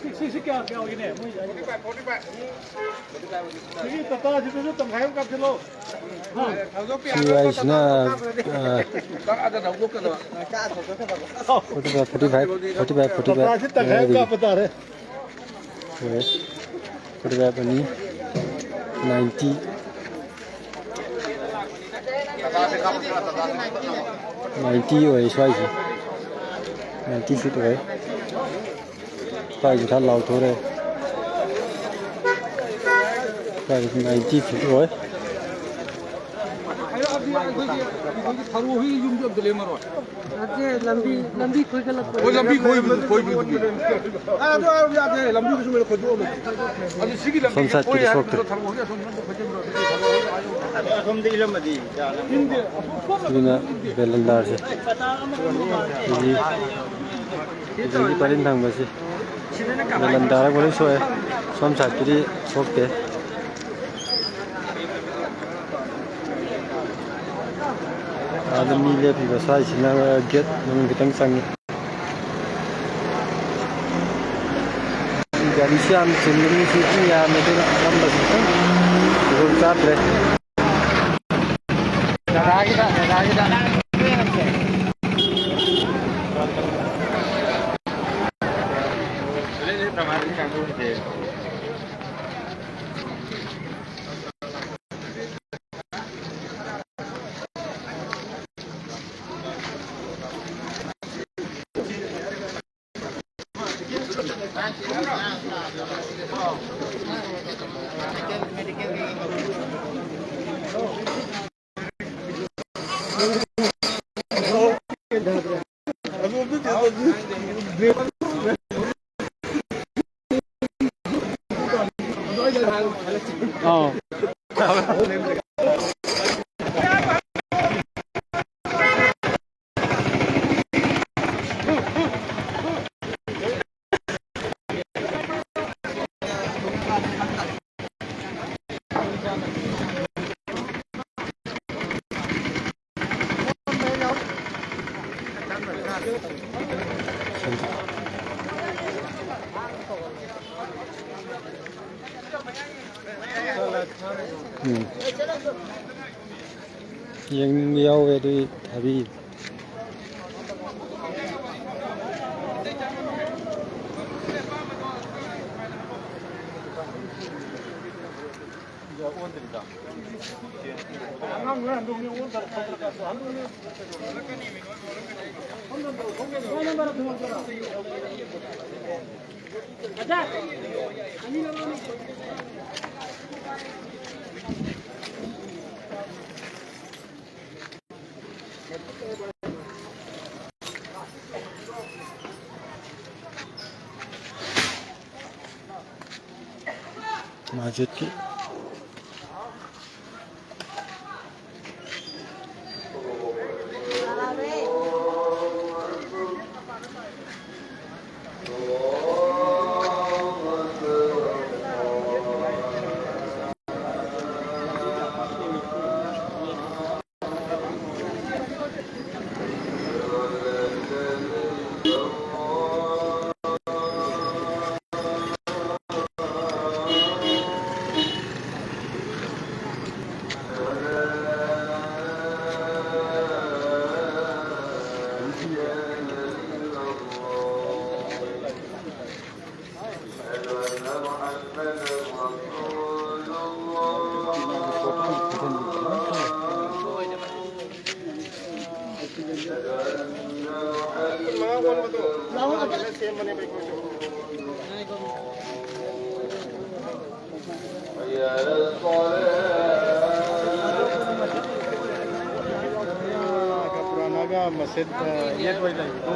ꯁꯤ, ꯁꯤ, ꯁꯤ ꯀꯌꯥ, ꯀꯌꯥ ꯑꯣꯏꯒꯅꯤ? ꯃꯣꯏ ꯁꯤꯒꯤ ꯇꯇꯥꯁꯤꯗꯁꯨ ꯇꯪꯈꯥꯏ ꯑꯃ ꯀꯥꯞꯁꯤꯜꯂꯣ꯫ ꯁꯤ ꯍꯥꯏꯁꯤꯅ, ꯑ, forty five, forty five, forty five, forty five ꯇꯪꯈꯥꯏ ꯑꯃ ꯀꯥꯞꯄ ꯇꯥꯔꯦ꯫ ꯍꯣꯏ꯫ ꯐꯣꯔꯇꯤ ꯐꯥꯏꯚ ꯑꯅꯤ, ꯅꯥꯏꯟꯇꯤ꯫ ꯅꯥꯏꯟꯇꯤ ꯑꯣꯏ ꯁ꯭ꯋꯥꯏꯁꯦ, ꯅꯥꯏꯟꯇꯤ ꯐꯤꯠ ꯑꯣꯏ꯫ ꯁ꯭ꯋꯥꯏꯁꯦ ꯈꯔ ꯂꯥꯎꯊꯣꯔꯦ꯫ ꯁ꯭ꯋꯥꯏꯁꯦ ꯅꯥꯏꯟꯇꯤ ꯐꯤꯠ ꯑꯣꯏ꯫ ꯍꯥꯏꯔꯛꯑꯗꯤ ꯑꯩꯈꯣꯏꯒꯤ, ꯑꯩꯈꯣꯏꯒꯤ ꯊꯔꯣ ꯍꯣꯏ ꯌꯨꯝꯗꯤ ꯑꯝꯇ ꯂꯦꯝꯃꯔꯣꯏ꯫ ꯅꯠꯇꯦ, ꯂꯝꯕꯤ, ꯂꯝꯕꯤ ꯈꯣꯏꯒꯠꯂꯛꯄ꯫ ꯍꯣꯏ, ꯂꯝꯕꯤ ꯈꯣꯏꯕꯗꯨ, ꯈꯣꯏꯕꯗꯨ꯫ ꯑꯦ, ꯑꯗꯨ ꯍꯥꯏꯔꯨ ꯌꯥꯗꯦ, ꯂꯝꯕꯤꯗꯨꯁꯨ ꯂꯣꯏꯅ ꯈꯣꯏꯗꯣꯛꯑꯝꯃꯦ꯫ ꯑꯗꯨ ꯁꯤꯒꯤ ꯂꯝꯕꯤ ꯁꯣꯝ ꯁꯥꯏꯠꯀꯤꯗꯤ ꯈꯣꯏ ꯍꯥꯏꯕꯗꯨꯗ ꯁꯣꯛꯇ꯭ꯔꯦ꯫ ꯊꯔꯣ ꯍꯣꯏ ꯑꯁꯣꯝ ꯁꯥꯏꯠꯇ ꯈꯣꯏꯖꯤꯟꯕ꯭ꯔꯣ? ꯑꯗꯨꯗꯤ ꯊꯔꯣ ꯍꯣꯏ ꯑꯁꯣꯝꯗ ꯏꯜꯂꯝꯃꯗꯤ ꯌꯥꯅꯕ꯫ ꯏꯟꯗꯦ, ꯑꯁꯣꯝ ꯁꯣꯝꯗ ꯑꯗꯨꯅ ꯏꯟꯗꯦ꯫ ꯕꯦꯂꯟꯗꯥꯔꯁꯦ꯫ ꯑꯗꯒꯤ ꯑꯗꯒꯤ ꯄꯔꯤꯡ ꯊꯪꯕꯁꯤ ꯕꯦꯂꯟꯗꯥꯔꯒ ꯂꯣꯏ ꯁꯣꯛꯑꯦ꯫ ꯁꯣꯝ ꯁꯥꯏꯠꯀꯤꯗꯤ ꯁꯣꯛꯇꯦ꯫ ꯑꯥꯗ ꯃꯤ ꯂꯦꯞꯄꯤꯕ ꯁ꯭ꯋꯥꯏꯁꯤꯅ ꯒꯦꯠ ꯃꯅꯨꯡ ꯈꯤꯇꯪ ꯆꯪꯉꯤ꯫ ꯒꯥꯔꯤꯁꯤ ꯌꯥꯝ ꯆꯤꯟꯕ, ꯃꯤꯁꯨ ꯌꯥꯝ ꯌꯥꯝꯃꯦ, ꯑꯗꯨꯅ ꯐꯝꯕꯁꯤ ꯈꯤꯇꯪ ꯈꯨꯗꯣꯡ ꯆꯥꯗ꯭ꯔꯦ꯫ ꯗꯗꯥꯒꯤꯗ, ꯗꯗꯥꯒꯤꯗ꯫ ꯑꯥꯎ꯫ ꯎꯝ꯫ ꯌꯦꯡꯅꯤꯡꯕ ꯌꯥꯎꯋꯦ, ꯑꯗꯨꯒꯤ ꯊꯥꯕꯤ꯫ ꯃꯁꯖꯤꯗꯀꯤ꯫ ꯄꯨꯔꯥꯅꯥꯒ ꯃꯁꯖꯤꯗ ꯌꯦꯠ ꯑꯣꯏ ꯂꯩꯕꯗꯣ꯫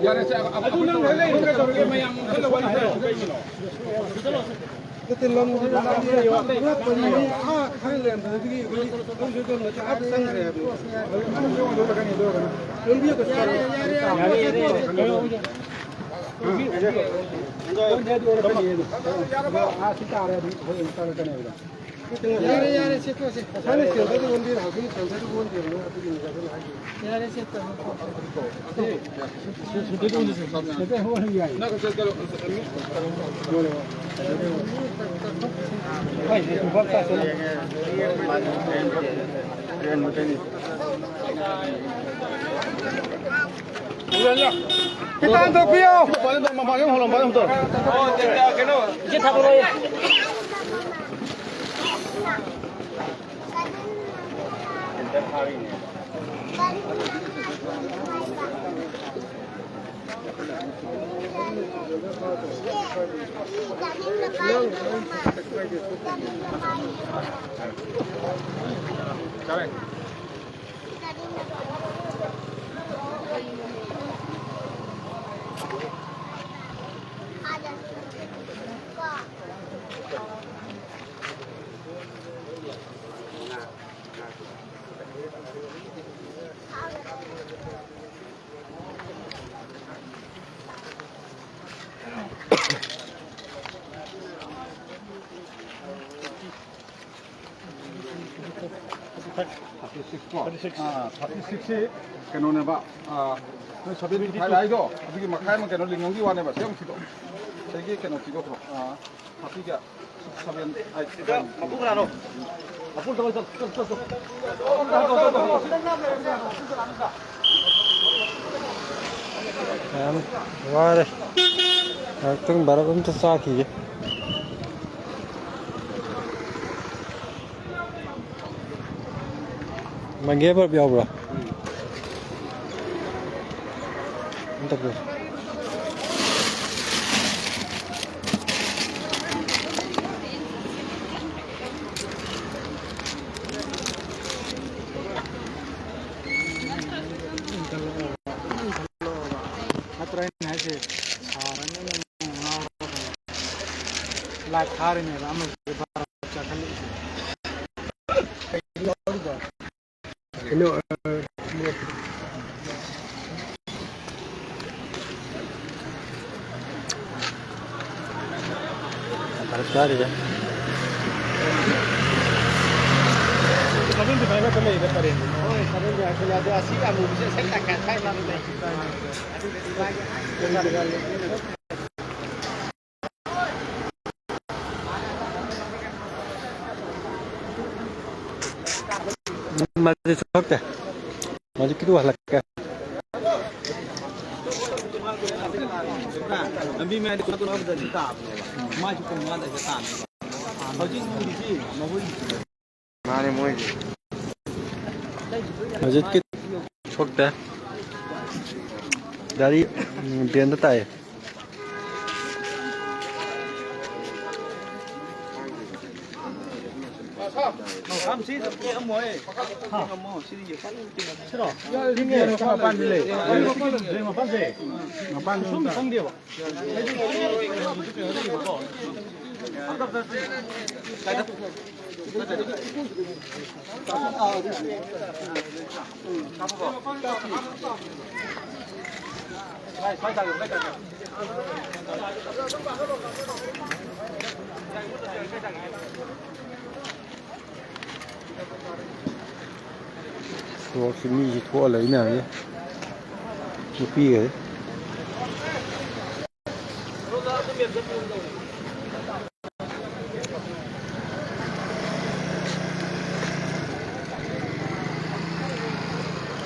ꯌꯥꯔꯦ, ꯁꯦ, ꯑ-, ꯑ-, ꯑꯗꯨ ꯅꯪ ꯍꯦꯛ ꯂꯩꯔꯒ ꯇꯧꯔꯒꯦ, ꯃꯌꯥꯝ ꯑꯣꯟꯁꯤꯜꯂ ꯋꯥꯔꯤ ꯁꯥꯟꯅꯔꯁꯤ ꯀꯩꯒꯤꯅꯣ? ꯅꯠꯇꯦ, ꯂꯝꯁꯤꯗ ꯂꯥꯞꯅ ꯄꯨꯔꯥ ꯄꯔꯤꯅꯤ, ꯑꯥ ꯊꯥꯏꯂꯦꯟꯗꯒꯤ ꯑꯩꯈꯣꯏꯒꯤ ꯂꯝꯁꯤꯗ ꯂꯝꯗ ꯑꯥꯗ ꯆꯪꯈ꯭ꯔꯦ ꯍꯥꯏꯕꯅꯤ꯫ ꯂꯝꯕꯤ ꯑꯗꯨ ꯆꯠꯂꯣ꯫ ꯑꯥ, ꯁꯤ ꯇꯥꯔꯦ ꯑꯗꯨꯝ, ꯍꯣꯏ, ꯑꯗꯨꯝ ꯆꯠꯂꯛꯀꯅꯦꯕ꯫ ꯌꯥꯔꯦ, ꯌꯥꯔꯦ, ꯁꯦꯠꯇꯣꯛꯑꯁꯦ꯫ ꯉꯁꯥꯏꯅ ꯁꯦꯟꯗꯔꯗꯨ ꯑꯣꯟꯕꯤꯔꯣ, ꯍꯧꯖꯤꯛ ꯁꯦꯟꯗꯔꯗꯨ ꯑꯣꯟꯗꯦꯕ, ꯑꯗꯨꯒꯤꯅꯤ ꯉꯁꯥꯏꯅ ꯍꯥꯏꯈꯤꯕ꯫ ꯌꯥꯔꯦ, ꯁꯦꯠꯇꯣꯛꯑꯣ꯫ ꯁꯦꯟꯗꯔꯗꯨ ꯑꯣꯟꯗꯁꯦ꯫ ꯁꯦꯟꯗꯔ ꯑꯣꯟꯕ ꯌꯥꯏ꯫ ꯍꯣꯏ, ꯍꯣꯏ꯫ ꯈꯤꯇꯪ ꯊꯣꯛꯄꯤꯌꯣ꯫ ꯃꯄꯥꯟꯗ ꯊꯝ-, ꯃꯄꯥꯟꯗ ꯊꯝꯃꯣ, ꯃꯄꯥꯟꯗ ꯊꯝꯃꯣ꯫ ꯏꯆꯦ ꯊꯥꯗꯣꯔꯛꯑꯣ꯫ Thirty six ꯀꯣ? Thirty six꯫ ꯑꯥ, thirty six ꯁꯤ ꯀꯩꯅꯣꯅꯦꯕ, ꯑꯥ, ꯅꯣꯏ seventy five ꯍꯥꯏꯗꯣ, ꯑꯗꯨꯒꯤ ꯃꯈꯥꯏ ꯑꯃ ꯀꯩꯅꯣ ꯂꯤꯡꯉꯝꯒꯤ ꯋꯥꯅꯦꯕ, ꯁꯤ ꯑꯃꯨꯛ ꯊꯤꯗꯣꯛ-, ꯁꯤꯒꯤ ꯀꯩꯅꯣ ꯊꯤꯗꯣꯛꯈ꯭ꯔꯣ꯫ ꯑꯥ, thirty ꯒ six, seven, eight, ꯁꯤꯗ ꯃꯄꯨ ꯀꯅꯥꯅꯣ? ꯃꯄꯨ ꯇꯧꯔ ꯆꯠ-, ꯆꯠ-, ꯆꯠ-, ꯆꯠ-, ꯌꯥꯝ ꯋꯥꯔꯦ꯫ ꯉꯥꯏꯍꯥꯛꯇꯪ ꯕꯔꯞ ꯑꯝꯇ ꯆꯥꯈꯤꯒꯦ꯫ ꯃꯪꯒꯦ ꯕꯔꯞ ꯌꯥꯎꯕ꯭ꯔꯣ? ꯑꯝꯇ ꯄꯨꯔꯛꯑꯣ꯫ ꯅꯠꯇ꯭ꯔꯥ ꯑꯩꯅ ꯍꯥꯏꯁꯦ? ꯁꯥꯔꯅꯤ ꯅꯪ ꯉꯥꯎꯔꯕꯅꯦ꯫ Live ꯊꯥꯔꯤꯅꯦꯕ ꯑꯃꯁꯤꯁꯨ ꯆꯥꯈꯠꯂꯛꯏꯁꯦ꯫ ꯀꯩꯅꯣ, ꯑ, ꯐꯔꯛ ꯇꯥꯔꯤꯗ꯫ ꯁꯚꯦꯟꯇꯤ ꯐꯥꯏꯚ ꯈꯛꯇ ꯂꯩꯗ ꯄꯔꯦꯡꯗꯨ꯫ ꯍꯣꯏ, ꯁꯚꯦꯟꯇꯤ ꯐꯥꯏꯚ ꯈꯛꯇ ꯂꯩ꯫ ꯑꯗꯣ ꯑꯁꯤ ꯑꯃꯨꯕꯁꯦ ꯁꯛ ꯇꯪꯈꯥꯏ ꯈꯥꯏ ꯃꯥꯜꯂꯦ꯫ ꯃꯥꯗꯤ ꯆꯠꯊꯣꯛꯇꯦ꯫ ꯃꯥꯗꯤ ꯀꯤꯂꯣ ꯍꯜꯂꯛꯀꯦ꯫ ꯂꯝꯕꯤ ꯃꯌꯥꯏꯗ ꯀꯣꯏꯂꯥꯁ ꯇꯧꯔꯒ ꯇꯥꯕꯅꯦꯕ꯫ ꯃꯥꯏꯁꯨ ꯀꯣꯡ ꯃꯉꯥꯗ ꯍꯦꯛꯇ ꯇꯥꯕꯅꯦꯕ꯫ ꯍꯧꯖꯤꯛ ꯎꯔꯤꯁꯤ ꯃꯈꯣꯏꯒꯤ ꯃꯥꯅꯦ ꯃꯣꯏꯒꯤ꯫ ꯍꯧꯖꯤꯛꯀꯤ ꯁꯣꯛꯇꯦ꯫ ꯒꯥꯔꯤ, ꯎꯝ, ꯗ꯭ꯔꯦꯟꯗ ꯇꯥꯏꯌꯦ꯫ ꯁꯤꯔꯣ? ꯃꯄꯥꯟꯗꯤ ꯂꯩ꯫ ꯃꯄꯥꯟꯗꯤ ꯁꯨꯝ ꯆꯪꯗꯦꯕ꯫ ꯁꯣꯔꯣꯛꯁꯤ ꯃꯤꯁꯤ ꯊꯣꯛꯑ ꯂꯩ ꯃꯌꯥꯝꯁꯦ꯫ ꯅꯨꯄꯤꯒꯁꯦ꯫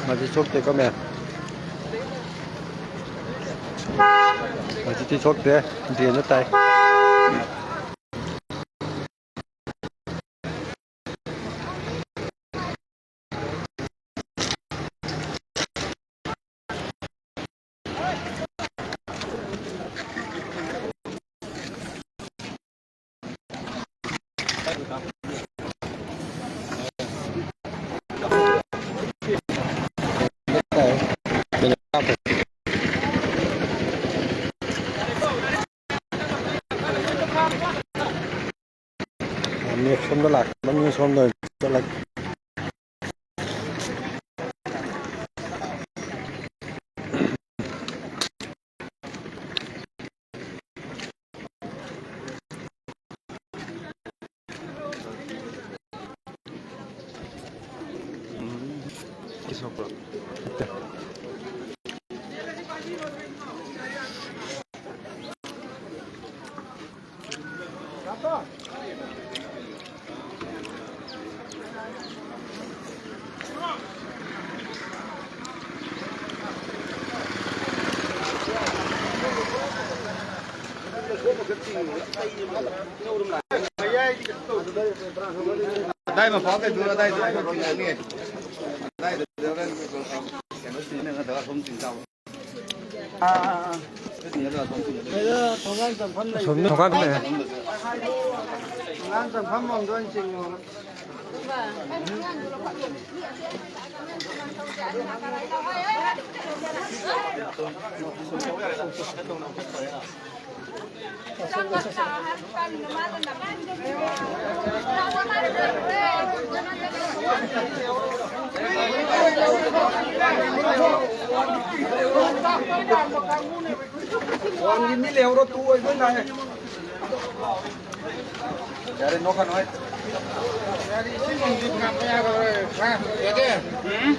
ꯃꯁꯤ ꯁꯣꯛꯇꯦꯀꯣ ꯃꯌꯥꯝ꯫ ꯍꯧꯖꯤꯛꯇꯤ ꯁꯣꯛꯇ꯭ꯔꯦ꯫ ꯗ꯭ꯔꯦꯟꯗ ꯇꯥꯏ꯫ ꯃꯦꯞ ꯁꯣꯝꯗ ꯂꯥꯛꯄꯅꯤ, ꯁꯣꯝꯗ ꯑꯣꯏꯅ ꯆꯠꯂꯒꯦ꯫ ꯑꯗꯥꯏ ꯃꯄꯥ ꯀꯩꯗꯨ ꯑꯗꯥꯏꯗ ꯊꯣꯡꯉꯅꯤ꯫ ꯑꯗꯥꯏꯗ ꯍꯣꯔꯦꯟ ꯀꯩꯅꯣ ꯁꯤꯖꯤꯟꯅꯒꯗꯕ ꯑꯁꯣꯝ ꯆꯤꯡ ꯆꯥꯎ꯫ ꯑꯥ, ꯑꯥ, ꯑꯥ꯫ ꯁꯤꯖꯤꯟꯅꯒꯗꯕ ꯑꯁꯣꯝ ꯆꯤꯡ꯫ ꯁꯣꯝꯗ ꯊꯣꯡꯒꯥꯟ ꯂꯩ꯫ ꯑꯉꯥꯡ ꯆꯪꯐꯝ ꯂꯣꯝꯗ ꯑꯣꯏꯅ ꯆꯤꯡꯉꯣ꯫ ꯐꯣꯟꯒꯤ ꯃꯤ ꯂꯩꯍꯧꯔꯣ, ꯇꯨ ꯑꯣꯏꯕ ꯅꯥꯏ꯫ ꯌꯥꯔꯦ, ꯅꯣꯛꯀꯅꯨ ꯍꯦ꯫ ꯌꯥꯔꯦ, ꯏꯁꯤꯡ ꯅꯨꯡꯁꯤꯠ ꯉꯥꯛꯄ ꯌꯥꯔꯣꯏ꯫ ꯍꯥ? ꯌꯥꯗꯦ? ꯎꯝ?